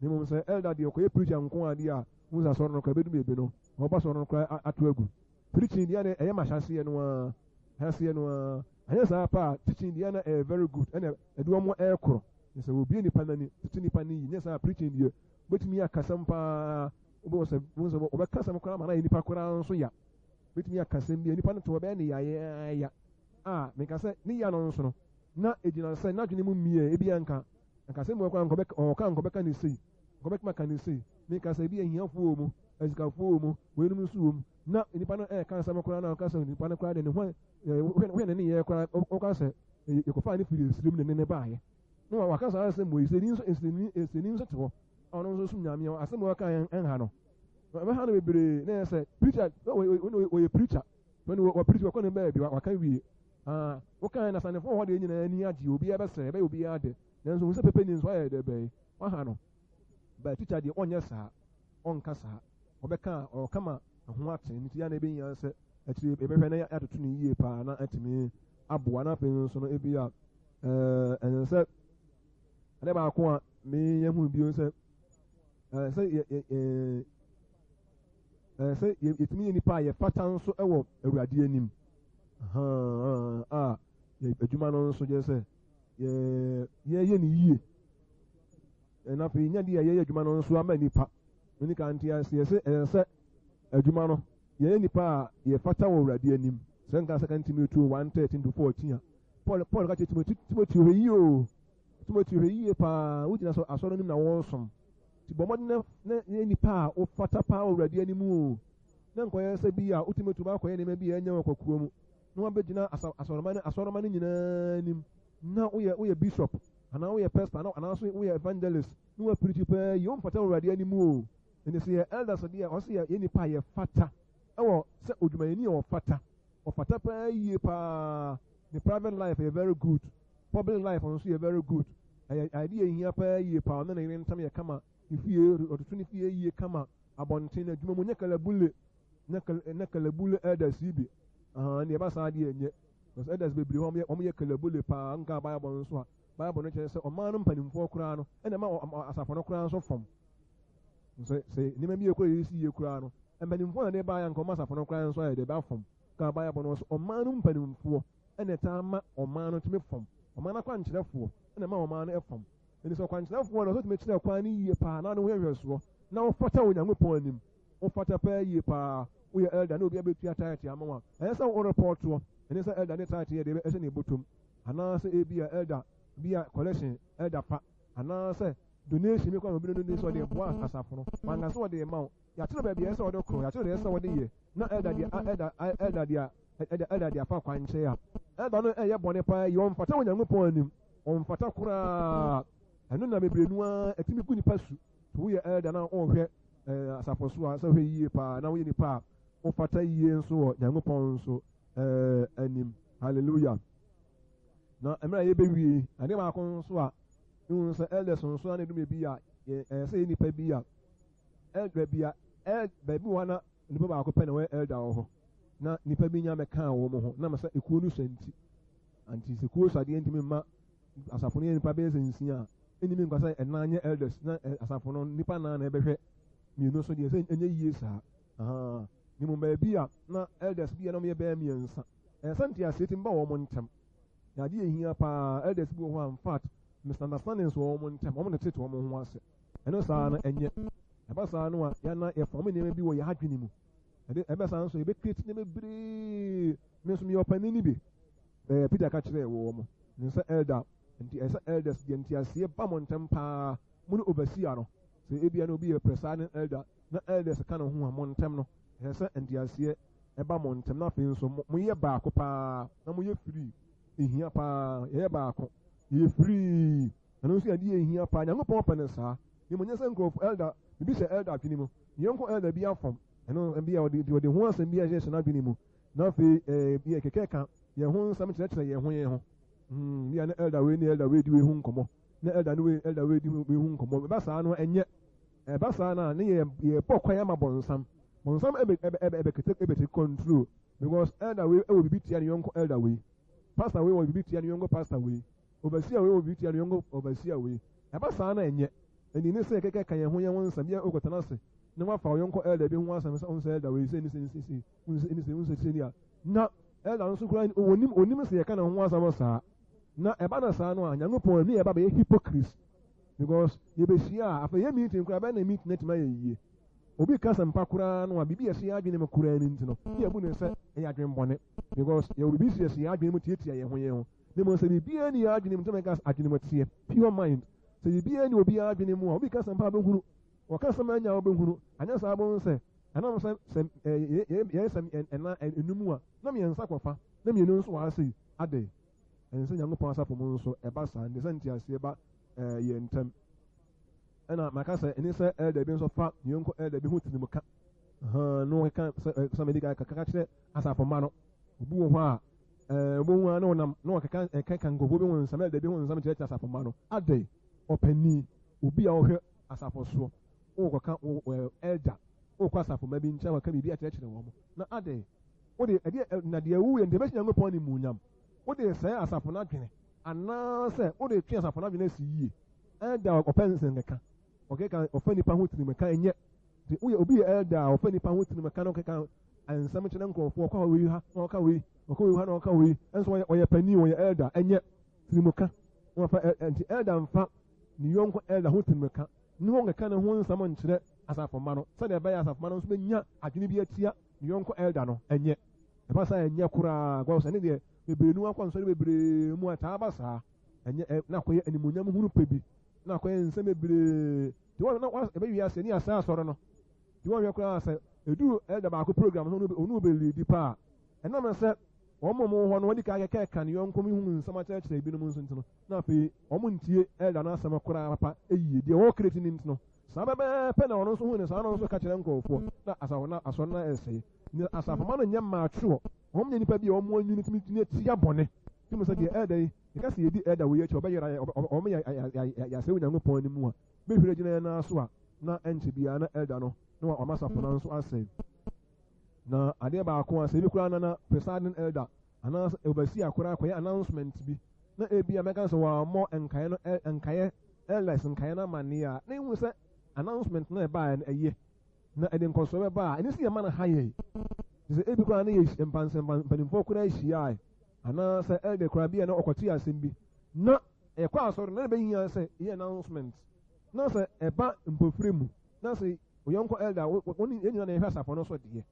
Na mmom sɛ elder deɛ ɔkɔyɛ preacher nko ara deɛ a, wohu sɛ asɔre no koraa ɛbɛdu baabi no, Wɔbɔ sɔre no koraa ato agu. Preaching deɛ na ɛyɛ mahyɛaseɛ no ara, ahyɛaseɛ no ara. Anyɛ saa pɛ a, teaching deɛ na ɛyɛ very good, ɛna ɛde wɔn ɛrekorɔ. Sɛ wɔbue nipa n'ani, tete nipa no yi, nyɛ saa preaching deɛ, wobɛtumi akasɛm paa, wobɛhu sɛ, wobɛhu sɛ wɔbɛka asɛm koraa ma no ayɛ nipa koraa nso ya. Wobɛtumi aka asɛm bi a nipa no to ɔbɛyɛ ne yayaaya a, meka sɛ ne ya no nso no, na ɛgyina sɛ n'adwene mu mmie, ebi anka, anka asɛm mu koraa nkɔbɛka, ɔka nkɔbɛka ne sei, nkɔbɛtumi aka ne sei. Meka sɛ ebi ahiafoɔ wɔ mu. Asikafoɔ wɔ mu, weinom nso wɔ mu. Na nipa no ɛreka asɛm koraa na ɔka sɛ nipa no koraa de ne ho hwɛ ne nneyɛɛ koraa ɔka sɛ yɛkɔfaa ne firi esirim ne ne ne baayɛ. Na waka saa asɛm wɔ yi sɛ ni nso esireni esireni nso te hɔ a ɔno nso som Nyame asɛm a ɔka ɛnha no. Ɛbɛha no bebree na ɛyɛ sɛ preacher ɔyɛ preacher wɔn wɔ preach wɔkɔ ne baabi waka wie. Ah, wokan na sanefo hɔ deɛ nyinaa ani agye obiara bɛsrɛ ɛbɛyɛ obiara de. Nanso hu sɛ pɛpɛ ni nso ayɛ dɛ bɛyi waha no. But teacher deɛ ɔnyɛ saa, ɔnka saa. Ɔbɛka a, ɔka ma ɛho ate. Nti ya na ɛbɛhia sɛ akyire yɛbɛhwɛ na yɛatoto no yie paa na atumi aboa. Na afei nso no ebi a ɛsɛ sɛ ade baako a meyɛ hu bio sɛ sɛ yɛ yɛ sɛ yɛtumi yɛ nipa a yɛfata nso wɔ Awurade anim. A adwuma no nso gyɛ sɛ yɛyɛ no yie. Na afei nya deɛ yɛyɛ adwuma no nso ama nipa. Ne ka nte aseɛ sɛ ɛsɛ sɛ adwuma no yɛyɛ nipa a yɛfata wɔ Awurade anim. Sɛ nka Second Timothy 1:13 to 14 a, Paul ka kyerɛ Timothy, Timothy hwɛ yie o, Timothy hwɛ yie paa, wogyina so asɔre anim na wɔresom. Nti bɔ mmɔden na yɛ nipa a wofata paa wɔ Awurade anim o. Na nkɔyɛ sɛ bi a wo Timothy wobɛakɔyɛ nneɛma bi a ɛnyɛ wɔ kɔkoa mu na wabɛgyina asɔrema no asɔrema no nyinaa anim na woyɛ woyɛ bishop anaa woyɛ pastor anaa anaasɛ woyɛ evangelist na woapirikyi paa yi, womfata wɔ Awurade anim o. Ɛnti sɛ yɛ elders deɛ, ɔsɛ yɛ yɛ nipa a yɛfata ɛwɔ sɛ odwumayɛni a ɔfata, ɔfata paa yie paa, ne private life yɛ very good, public life nso yɛ very good, ɛyɛ adeɛ a ɛhia paa yie paa, ɔne ne yere ntam yɛ kama, ne fie, ɔtoto ne fie yie kama, abɔnten, adwuma mu, nyɛ kalabule, nyɛ kalabule elders yi bi, ahaa, ɛnna ɛba saa deɛ ɛnyɛ. Because elders bebree hɔ wɔn yɛ kalabule paa, nka Bible nso a, Bible no kyerɛ sɛ ɔman no mpanimfoɔ koraa no, ɛna ɛma asafo no koraa nso fam. Sɛ sɛ nneɛma bi ekɔ yɛ si yie koraa no, mpanimfoɔ na de baayɛ nka ɔma asafo no koraa nso ayɛ de ba fam. Ka Bible no nso ɔman no mpanimfoɔ ɛna ɛtaa ma ɔman no tumi fam. Ɔman no akwankyerɛfoɔ ɛna ɛma ɔman no fam. Ɛnti sɛ ɔkwankyerɛfoɔ no ɔsɛ tumi kyerɛ kwan no yie paa na ne ho yɛ nhwɛsoɔ na ɔfata Onyankopɔn anim. Wofata paa yie paa. Woyɛ elder na obi abɛtua tithe ama wo a, ɛnyɛ sɛ wo repɔɔtoɔ. Ɛnyɛ sɛ elder ne tithe yɛ deɛ ɛhyɛ ne bɔtɔm. Anaasɛ ebia elder bi a collection elder fa. Anaasɛ donation bi koraa na obi donate sɛ ɔde reboa asafo no. Wanka sɛ ɔde rema wo. Yɛakyerɛ baabi a ɛsɛ sɛ ɔde korɔ, yɛakyerɛ deɛ ɛsɛ sɛ ɔde yɛ. Na elder deɛ elder elder deɛ elder elder de afa kwankyɛn a, elder no ɛyɛ bɔne paa yie. Ɔmfata wɔ Nyankopɔn anim. Ɔmfata koraa. Ɛno na bebree no ara ɛtumi gu nipa su. Sɛ woyɛ elder na wohwɛ asafo so a, sɛ wohwɛ yie paa na woyɛ nipa a wofata yie nso wɔ Nyankopɔn nso anim. Hallelujah. Na mmerɛ a yɛbɛwie, adeɛ baako nso a mehu sɛ elders nso a na ɛdum bi a ɛyɛ sɛ yɛ nipa bi a elder bi a baabi wɔ na nipa baako pɛ na wɔyɛ elder wɔ hɔ na nipa bi nya mɛkaa wɔn ho na sɛ ekuo no sua nti anti sɛ kuo sua deɛ ntumi mma asafo no yɛ nipa bɛyɛ sɛ nsia a ɛnni nkwa sɛ ɛnan nyɛ elders na asafo no nipa nan na ɛbɛhwɛ mmienu so deɛ sɛ ɛnyɛ yie saa. Ne mu baabi a na elders bi a na wɔyɛ bɛyɛ mmiɛnsa ɛyɛ sɛ nteaseɛ tumi ba wɔn ntam. Na adeɛ ehia paa, elders bi wɔ hɔ a in fact misunderstandings wɔ wɔn ntam, wɔn tete wɔn ho ase. Ɛno saa no ɛnyɛ. Ɛba saa no a yɛna yɛfɔm nneɛma bi wɔ yɛn adwene mu. Ɛde ɛbɛ saa nso yɛbɛ create nneɛma bebree. Me nso meyɛ ɔpanin no bi. Ɛɛ Peter ka kyerɛɛ wɔn ne sɛ elder nti ɛsɛ elders deɛ nteaseɛ ba mo ntam paa. Mo ne overseer no. Sɛ ebia na obi yɛ presiding elder na elders ka ne ho a mo ntam no ɛsɛ sɛ nteaseɛ ɛba mo ntam na afei nso moyɛ baako paa na moyɛ free. Ehia paa yɛyɛ baako yɛyɛ free. Ɛno nso yɛ adeɛ ehia paa. Nyankopɔn pɛ no saa. Ne mo nyɛ sɛ nkurɔfo elder bibi hyɛ elder adwene mu. Ne yɔnko elder bi afɔm. Ɛno bi a ɔde ɔde ho asɛm bi ahyɛ n'adwene mu. Na afei ɛɛ bi kɛkɛ ka yɛn ho nsɛm kyerɛkyerɛ yɛn ho yɛn ho. Bi a ne elder wei ne elder wei di wei ho nkɔmɔ. Ne elder ne wei elder wei di wei ho nkɔmɔ. Ɛba saa no ɛnyɛ. Ɛba saa no a ne yɛ yɛbɔ kwan ama bɔnsam. Bɔnsam ɛbɛ ɛbɛ ɛbɛ ɛbɛ ɛbɛ take control because elder wei ɛwɔ bibi tia ne yɔnko elder wei. Pastor wei wɔ bibi tia ne yɔnko pastor wei. Overseer wei wɔ bibi tia ne yɔnko overseer wei. Ɛba saa no ɛnyɛ. Ɛni ne sɛ kɛkɛ ka yɛn ho yɛn ho nsɛm. Bi a okɔtena ase na wafa ɔyɔnko elder bi ho asɛm sɛ ɔnsɛ elder wei sɛ ne sɛ ne sɛ sɛ ɔnsɛ ne sɛ ɔnsɛ sɛ ni a na elder nso koraa onim onim sɛ yɛka ne ho asɛm saa. Na ɛba no saa no a Nyankopɔn ani yɛba bɛyɛ hypocrites because yɛbɛhyia a afei yɛ meeting koraa bɛyɛ na meeting no atumi ayɛ yie. Obi ka sɛmpa koraa no a biribi yɛhyɛ yɛn adwene mu koraa no nti no ne yɛbu ne sɛ ɛyɛ adwene bɔne because yɛwɔ biribi si yɛhyɛ yɛn adwene mu tiatia yɛn ho yɛn ho. Ne mmom sɛ biribiara ni yɛn adwene mu nti mɛka adwene mu teɛ pure mind. Sɛ biribiara ni obiara adwene mu a obi ka sɛmpa a bɛhunu wɔka sɛm anya a wobɛhunu anyɛ saa bɛhu sɛ Ɛnam sɛ sɛ ɛɛ yɛyɛ sɛ ɛna enum a, na mmiɛnsa kɔfa, na mmienu nso wɔ ha sei. Adɛn? Ɛnsɛ sɛ Nyankopɔn asafo mu nso ɛba saa, nti sɛ nteaseɛ ba ɛɛ yɛn ntam. Ɛna maka sɛ ɛne sɛ elder bi nso fa ne yɔnko elder bi ho tirim ka. Ahaa, na ɔkeka sɛ sɛ mede ka kaka kyerɛ asafo mma no. Obi wɔ hɔ a, ɛɛ obohu ara na ɔnam na ɔkeka ɛkeka nkurɔfoɔ bi ho nsɛm, elder bi ho nsɛm kyerɛkyerɛ asafo mma no. Adɛn? Ɔpanin, obi a ɔhwɛ asafo soɔ, wokɔka wo ɛɛ elder, wokɔ asafo mma bi nkyɛn akɔka biribi akyerɛkyerɛ wɔn. Na adɛn? Wode ɛdeɛ na deɛ woyɛ nti ɛbɛhyɛ Nyankopɔn animuonyam. Wode resɛe asafo no adwene anaasɛ wode retwe asafo no adwene asi yie. Elder a ɔpɛ nsɛnkeka, ɔkeka ɔfa nipa ho tirimka ɛnyɛ. Nti woyɛ obi yɛ elder a ɔfa nipa ho tirimka na ɔkeka nsɛm kyerɛ nkurɔfoɔ, ɔkɔ wei ha na ɔka wei, ɔkɔ wei ha na ɔka wei, nso ɔyɛ ɔyɛ panin, ɔyɛ elder, ɛnyɛ tirimka. Wɔfa nti elder mfa ne yɔnko elder ho tirimka ne ɔnkeka ne ho nsɛm nkyerɛ asafo mma no sɛdeɛ ɛbɛyɛ asafo mma no nso bɛnya adwene bi atia ne yɔnko elder no, ɛnyɛ. Ɛba saa a ɛnyɛ koraa, because ɛne deɛ bebree no akɔ nsɔre bebree mu a ɛtaa ba saa. Ɛnyɛ ɛ na akɔyɛ animuonyam hunu pɛ bi, na akɔyɛ nsɛm bebree. Nti wɔn na wɔn ɛbɛwie ase ne asɛ asɔre no. Nti wɔn hwɛ koraa sɛ eduru elder baako program no ɔno bɛ leadi paa. Ɛnam sɛ wɔn a wɔwɔ hɔ no wɔde ka kɛkɛ ka ne yɔnko ho nsɛm akyerɛkyerɛ ebinom nso nti no, na afei wɔn ntie elder no asɛm koraa papa yie. Deɛ wɔrekreti no nti no, saa pɛpɛɛpɛ na ɔno nso hu ne saa na ɔno nso ka kyerɛ nkurɔfoɔ na asafo na asɔre no ɛresɛe. Na asafomma no nyɛ mature, wɔn nyɛ nnipa bi a wɔn anwini tumi tumi atia bɔne. Tumi sɛ deɛ elder yi, yɛka sɛ yɛdi elder wei akyi a, ɔbɛyera yɛn, ɔbɛ, ɔbɛma yɛasɛe Onyankopɔn anim a, bɛhwiri agyina yɛn nan so a, na ɛnkyɛ biara na elder no, na wama asafo no nso asɛe. Na adeɛ baako a, sɛ ebi koraa na na presiding elder anaasɛ overseer koraa kɔyɛ announcement bi, na ebi a mɛka sɛ wɔammɔ nkaeɛ no, nkaeɛ, elders nkaeɛ no amanneɛ a, na ehu sɛ announcement no a ɛbaeɛ no ɛyɛ. Na ɛde nkɔsoɔ bɛba a, ɛne sɛ yɛma no ha yɛn. Te sɛ ebi koraa na yɛ mpansɛ mpanimfoɔ koraa hyiae, anaa sɛ elder koraa bi a na ɔkɔte asɛm bi, na yɛkɔ asɔre na ɛbɛhia sɛ yɛ announcement, na sɛ ɛba mpofire mu, na sɛ oyɔnko elder, wo ne yɛn nyinaa na yɛhwɛ asafo no so deɛ,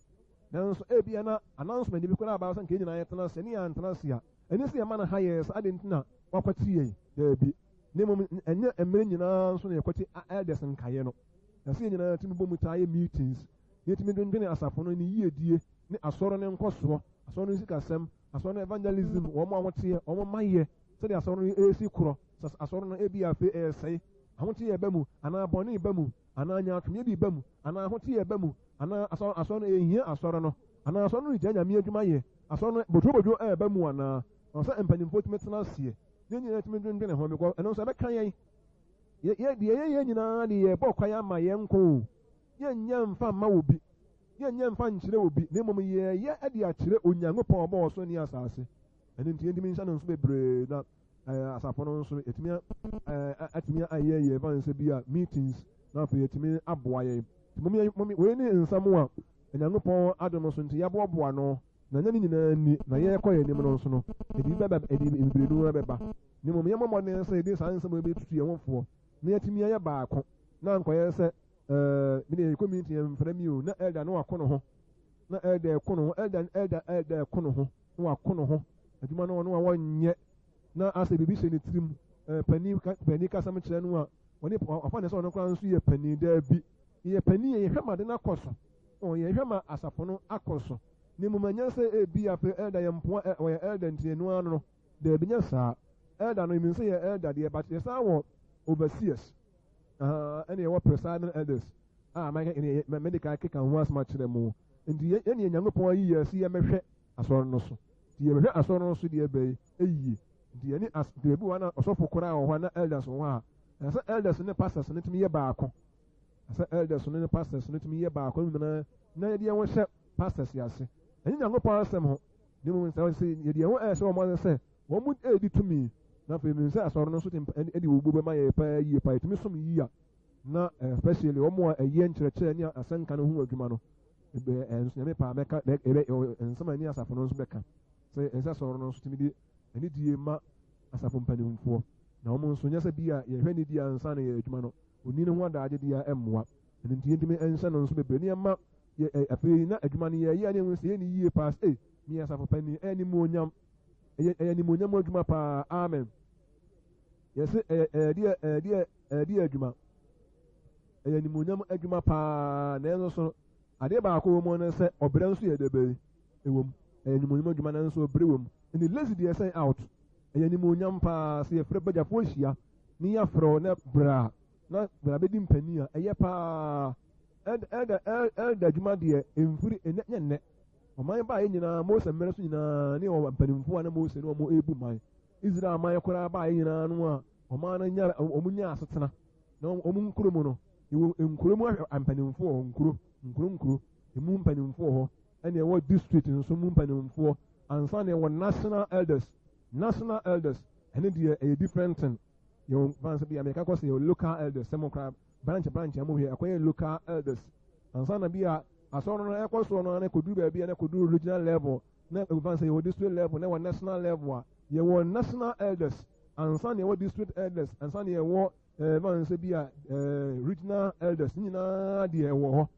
nanso ebia na announcement bi koraa aba sɛ nka yɛn nyinaa yɛtena ase, ne yɛantena ase a, ɛne sɛ yɛma no ha yɛn sɛ adɛn nti na wakwati yɛn? Daabi. Na mmom ɛnyɛ mmerɛ nyinaa nso na yɛkwati elders nkaeɛ no. Na sɛ yɛn nyinaa tumi bɔ mu taa yɛ meetings, na yɛtumi dwendwene asafo no ne yiedie ne asɔre no nkɔsoɔ, asɔre no sikasɛm, asɔre no evangelism, wɔn ahoteɛ, wɔn mayɛ, sɛdeɛ asɔre no ɛresi korɔ, sɛ asɔre no ebia afei ɛresɛe, ahoteɛ ɛba mu, anaa bɔne ba mu, anaa nyaatwomyɛ bi ba mu, anaa ahoteɛ ɛba mu, anaa asɔre, asɔre no ɛhia asɔre no, anaa asɔre no regyae Nyame adwuma yɛ, asɔre no bodwobodwo ɛreba mu anaa, ɛwɔ sɛ mpanimfoɔ tumi tena aseɛ, na yɛn nyinaa tumi dwendwene ho, because ɛno nso ɛbɛka yɛn. Yɛ, yɛ, deɛ yɛyɛ nyinaa de yɛbɔ kwan ama yɛn nko o. Yɛnyɛ mfa mma obi. Yɛnyɛ mfa nkyerɛ obi, na mmom yɛyɛ de akyerɛ Onyankopɔn a ɔbɔɔ ɔsoro ne asase. Ɛno nti yɛntumi nhyɛ no nso bebree na ɛɛ asafo no nso yɛtumi ɛɛ atumi ayɛ yɛn fa nsɛ bi a meetings na afei yɛtumi aboa yɛn. Nti mom yɛ mom wei ne nsɛm a Onyankopɔn adom so nti yɛaboaboa no na nyɛ ne nyinaa ni na yɛrekɔ yɛn anim no nso no ebi bɛba ebi bebree no bɛba. Na mmom yɛmmɔ mmɔden sɛ yɛde saa nsɛm yi bɛtutu yɛn ho foɔ na yɛatumi ayɛ baako na ankɔyɛ sɛ ɛɛ me deɛ yɛkɔ meeting yɛmfrɛ me o na elder na wako ne ho na elder ɛko ne ho elder elder elder ɛko ne ho na wako ne ho adwuma no ɔno a wɔnyɛ na asɛ biribi hyɛ ne tirim ɛɛ panin ka panin kasam kyerɛ no a wɔne ɔfa ne sɛ ɔno koraa nso yɛ panin daabi yɛ panin yɛ yɛhwɛ ma de no akɔ so ɔn yɛhwɛ ma asafo no akɔ so ne mmom ɛnyɛ sɛ ebi afei elder yɛ mpoa ɔyɛ elder nti ɛno ano no. Daabi nyɛ saa. Elder no yɛnim sɛ yɛ elder deɛ but yɛsan wɔ overseers ahaa ɛna yɛwɔ presiding elders a mɛde kan keka ho asɛm akyerɛ mo. Nti yɛne Nyankopɔn ayi yɛ sɛ yɛmɛhwɛ asɔre no so. Nti yɛbɛhwɛ asɔre no so deɛ bɛyi ɛyie. Nti yɛne as nti ebi wɔ hɔ na ɔsɔfo koraa wɔ hɔ na elders wɔ hɔ a ɛsɛ sɛ elders ne pastors no tumi yɛ baako. Ɛsɛ elders no ne pastors no tumi yɛ baako nyinaa na yɛde yɛn ho hyɛ pastors ase. Ɛnyɛ Nyankopɔn asɛm ho. Na mmom sɛ sɛ yɛde yɛn ho ɛrehyɛ wɔn ase sɛ wɔn redi tumi, na afei menim sɛ asɔre no nso de de obuo bɛma yɛn paa yie paa, yɛtumi som yie a, na especially wɔn a ɛyɛ nkyerɛkyerɛ ne asɛnka no ho adwuma no, ɛnso Nyame paa mɛka ɛbɛ nsɛm a ɛne asafo no nso bɛka sɛ ɛsɛ asɔre no nso tumi de anidie ma asafo mpanimfoɔ, na wɔn nso nyɛ sɛ bi a yɛhwɛ nidie ansa na yɛ adwuma no, onni ne ho adaagye deɛ ɛmmoa, ɛno nti yɛntumi nhyɛ no nso bebree ne yɛma Yɛ ɛ afei na adwuma no yɛyɛ a na yɛhu sɛ yɛnni yie paa sɛ ei meyɛ asafo panin ɛyɛ animuonyam ɛyɛ ɛyɛ animuonyam adwuma paa amen yɛse ɛyɛ ɛyɛ deɛ ɛyɛ deɛ ɛyɛ deɛ adwuma ɛyɛ animuonyam adwuma paa nanso so. Adeɛ baako wɔ mu ne sɛ ɔbrɛ nso yɛ dɛ bɛyi ɛwɔ mu. Ɛyɛ animuonyam adwuma nanso ɔbrɛ wɔ mu. Ɛne lazy deɛ sɛn out. Ɛyɛ animuonyam paa sɛ yɛfrɛ badwafoɔ hyia ne yɛafrɛ wo na bra na bra bɛdi mpanin a ɛyɛ paa. Elder elder adwuma deɛ ɛmfiri ɛnɛ nyɛ nnɛ. Ɔman baeɛ nyinaa Mose mmerɛ so nyinaa ne ɔwɔ mpanimfoɔ a na Mose ne wɔn ɛrebu man. Israel man koraa baeɛ nyinaa no a ɔman no nya wɔn nya asetena na wɔn nkuro mu no yɛwɔ nkuro mu mpanimfoɔ wɔ hɔ nkuro nkuro nkuro emu mpanimfoɔ wɔ hɔ ɛna ɛwɔ district nso mu mpanimfoɔ ansa na ɛwɔ national elders national elders ɛne deɛ ɛyɛ different thing yɛwɔ fansi bi ameka kɔ sɛ yɛwɔ local elders sɛ mo koraa branch branch a mo hwɛ ɛkɔyɛ local elders ansa na bi a asɔre no ɛkɔ soɔ no na ɛkɔduru baabi a na ɛkɔduru regional level na ɛfa sɛ yɛwɔ district level na ɛwɔ national level a yɛwɔ national elders ansa na yɛwɔ district elders ansa na yɛwɔ ɛɛ fan sɛ bi a ɛɛ regional elders nyinaa deɛ ɛwɔ hɔ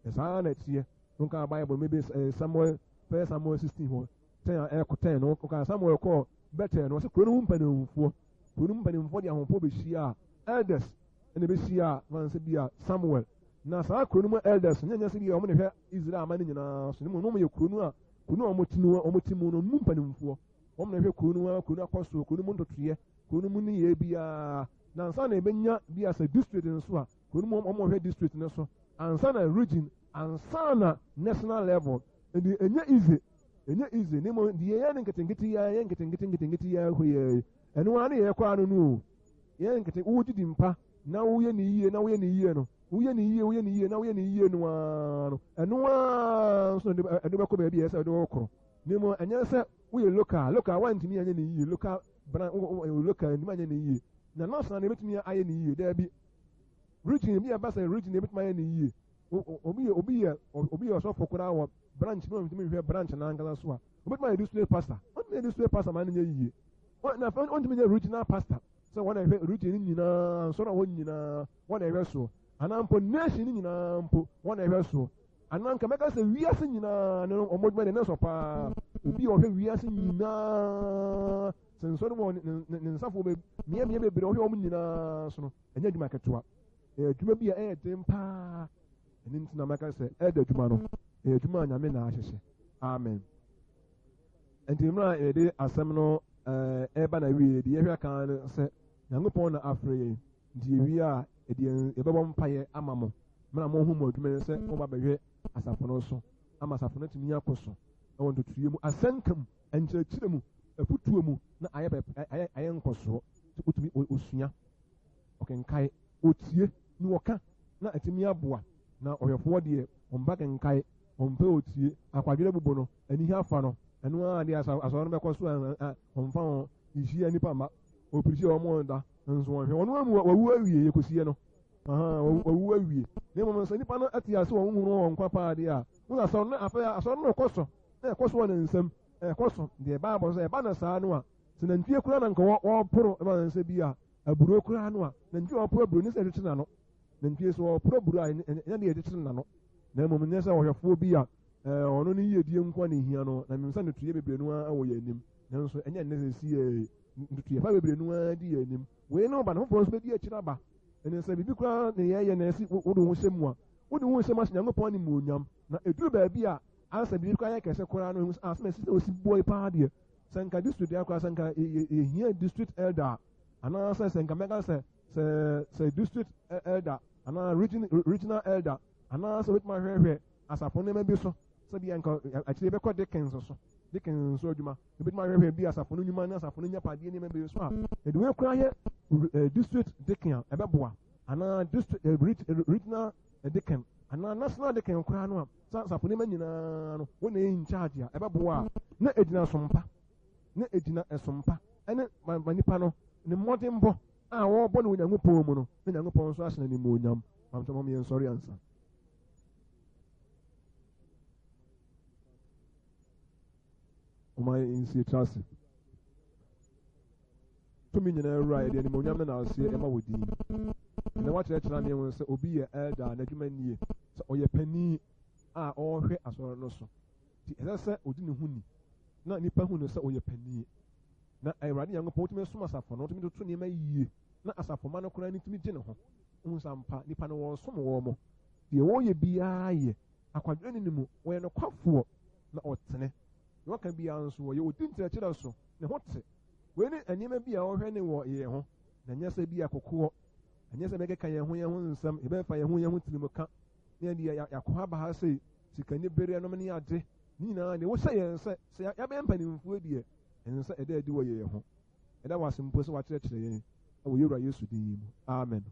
ɛsaa na ɛteɛ nka bible maybe ɛɛ samuel first samuel 16 hɔ 10 a ɛkɔ 10 no nka samuel kɔɔ bɛtɛl no ɔsɛ kuro no ho mpanimfoɔ kuro no mu mpanimfoɔ de ahopoɔ bɛhyia a elders ɛna ɛbɛhyia a fan sɛ bi a samuel na saa kuro no mu elders nyɛ nyɛ sɛ bi a wɔn na ɛhwɛ israel ama no nyinaa so ne mu wɔn yɛ kuro no a kuro no a wɔn ti no wɔn ti mu no mu mpanimfoɔ wɔn na ɛhwɛ kuro no a kuro no akɔ so kuro no mu ntotoeɛ kuro no mu nneyɛɛ biara na ansa na ɛbɛnya bi asɛ district nso a kuro no mu wɔn hwɛ district no so ansa na region ansa na national level nti ɛnyɛ easy ɛnyɛ easy ne mu deɛ yɛyɛ no nketenkete yɛ yɛ nketenkete nketenkete yɛ hɔ yɛ ɛno ara ne yɛ kɔ ano no o yɛ nkete wogye di mpa na woyɛ ne yie na woyɛ ne yie no woyɛ ne yie woyɛ ne yie na woyɛ ne yie no ara no ɛno ara nso ɛde bɛkɔ baabi a ɛsɛ ɛde wɔkorɔ ne mu ɛnyɛ sɛ woyɛ local local wantumi anyɛ ne yie local bran local ntumi anyɛ ne yie na national na ebetumi ayɛ ne yie daabi region bi a ɛba sɛ region ebetumi ayɛ ne yie obi yɛ obi yɛ obi yɛ ɔsɔfo koraa wɔ branch bi a ɔntumi nhwɛ branch n'ankasa so a obetumi ayɛ district pastor ɔntumi yɛ district pastor ma no nyɛ yie na afei ɔntumi nyɛ regional pastor sɛ wɔn na ɛhwɛ region no nyinaa nsɔrɔ a wɔn nyinaa wɔn na ɛhwɛ soɔ anaa mpo nation no nyinaa mpo wɔn na ɛhwɛ soɔ anaa nka mɛka sɛ wiase nyinaa no wɔn adwuma de ne sɔ paa obi a ɔhwɛ wiase nyinaa sɛ nsɔre wɔ ne nsafo bɛ mmeammea bebree ɔhwɛ wɔn nyinaa so no ɛnyɛ adwuma ketewa ɛyɛ adwuma bi a ɛyɛ den paa ɛne nti na mɛka sɛ ɛda adwuma no ɛyɛ adwuma a nyame na ahyehyɛ amen nti mmerɛ a yɛde asɛm no ɛreba na wie deɛ yɛhwɛ kan no sɛ nyankopɔn na afrɛ yɛn nti yɛwie a yɛde yɛn yɛbɛbɔ mpaeɛ ama mo mmerɛ a mohu mo adwuma no sɛ moba bɛhwɛ asafo no so ama asafo no atumi akɔ so ɛwɔ ntotoeɛ mu asɛnka mu nkyerɛkyerɛ mu afutuo mu na ayɛ ayɛ ayɛ nkɔsoɔ sɛ wotumi osua ɔkenkae otie ne ɔka na atumi aboa na ɔhwɛfoɔ deɛ ɔmpa kenkae ɔmpɛ otie akwadwerɛ bubu no aniha afa no ɛno ara deɛ asɔre no bɛkɔ so a ɔmfa ho nhyia nnipa mma ɔpirikyi a wɔn da nso wɔnhwɛ wɔn amu wawu awie yɛkɔsie no wawu awie na mmom sɛ nnipa no ate ase wɔn hunu wɔn nkwa paa deɛ a wɔn asɔre no afei asɔre no kɔ so na ɛkɔ so wɔ ne nsam ɛkɔ so deɛ baabɔ sɛ ɛba no saa no a sɛ nantwie koraa na nka wɔporo ma ne nsa bi a aburo koraa no a nantwie a wɔporo aburo ne sɛ ɛkyekyere n'ano nantwie so wɔporo aburo a ɛnyɛ deɛ ɛkyekyere n'ano na mmom nyɛ sɛ ɔhwɛfoɔ bi a ɔno ne yiedie nko na ehia no na mmom sɛ ntotoeɛ bebree no ara wɔ yɛn anim nanso ɛnyɛ nnɛ sɛ si yɛ ntotoeɛ fa bebree no ara di yɛn anim wei no ba na foforɔ nso bɛdi akyire aba ɛne sɛ biribi koraa ne yɛyɛ na ɛsi wode wo ho hyɛ mu a wode wo ho hyɛ mu ahyɛ nyankopɔn animuonyam na ɛduru baabi a ansa biribi koraa yɛ kɛse koraa no asɛm ɛsi sɛ ɔsi boɔ paa deɛ sɛ nka district deɛ koraa sɛ nka yɛhia district elder anaasɛ sɛ nka mɛka sɛ sɛ sɛ district elder anaa region regional elder anaasɛ wobɛtumi ahwɛhwɛ asafo nneɛma bi so sɛdeɛ nka akyire bɛkɔ Dickens so Dickens nso adwuma ebɛtumi ahwɛhwɛ bi asafo no nnwuma ne asafo no nyapadeɛ nneɛma bi so a yɛde wei koraa yɛ district deacon a ɛbɛboa anaa district regional deacon anaa national deacon koraa no a sɛ asafo nneɛma nyinaa no wɔn na ɛyɛ in charge a ɛbɛboa a na egyina sompa na egyina ɛsompa ɛne ma nipa no ne mmɔdenbɔ a wɔrebɔ no wɔ Nyankopɔn mu no na Nyankopɔn nso ahyɛ n'animuonyam mamtɔ mɔm yɛn nsɔre ansa. Ɔma nsie tra ase. Tumi nyinaa wura yɛde animuonyam ne n'aseɛ ɛma wɔ din. Ɛnɛ wakyerɛkyerɛ ameɛ ho sɛ obi yɛ elder a n'adwuma nie sɛ ɔyɛ panin a ɔrehwɛ asɔre no so. Nti ɛsɛ sɛ ɔdi ne ho ni na nnipa hu no sɛ ɔyɛ panin. Na Awurade Nyankopɔn wotumi som asafo no, wotumi toto nneɛma yie na asafo ma no koraa no tumi gye ne ho. Wohu sɛ ampa nnipa no wɔresom wɔn mo. Deɛ wɔreyɛ biara yɛ. Akwadwerɛ ne mu, wɔyɛ nokwafoɔ na ɔtene. Deɛ ɔka biara nso wɔyɛ, ɔdi nkyerɛkyerɛ so, ne ho te. Wei ne nneɛma bi a wɔhwɛ ne wɔ yɛn ho, na ɛnyɛ sɛ bi akokoɔ, ɛnyɛ sɛ bɛkeka yɛn ho yɛn ho nsɛm, yɛbɛfa yɛn ho yɛn ho tirim ka, ne yɛde yɛakɔ aba ha sei, sikani bereɛ nom ne ade, ne nyinaa deɛ wohyɛ yɛn sɛ, sɛ yɛabɛyɛ mpanimfoɔ deɛ, ɛnsɛ sɛ ɛda adi wɔ yɛn ho. Ɛda wo ase mpo sɛ wakyerɛkyerɛ yɛn wɔ yɛwura Yesu din yi mu. Amen.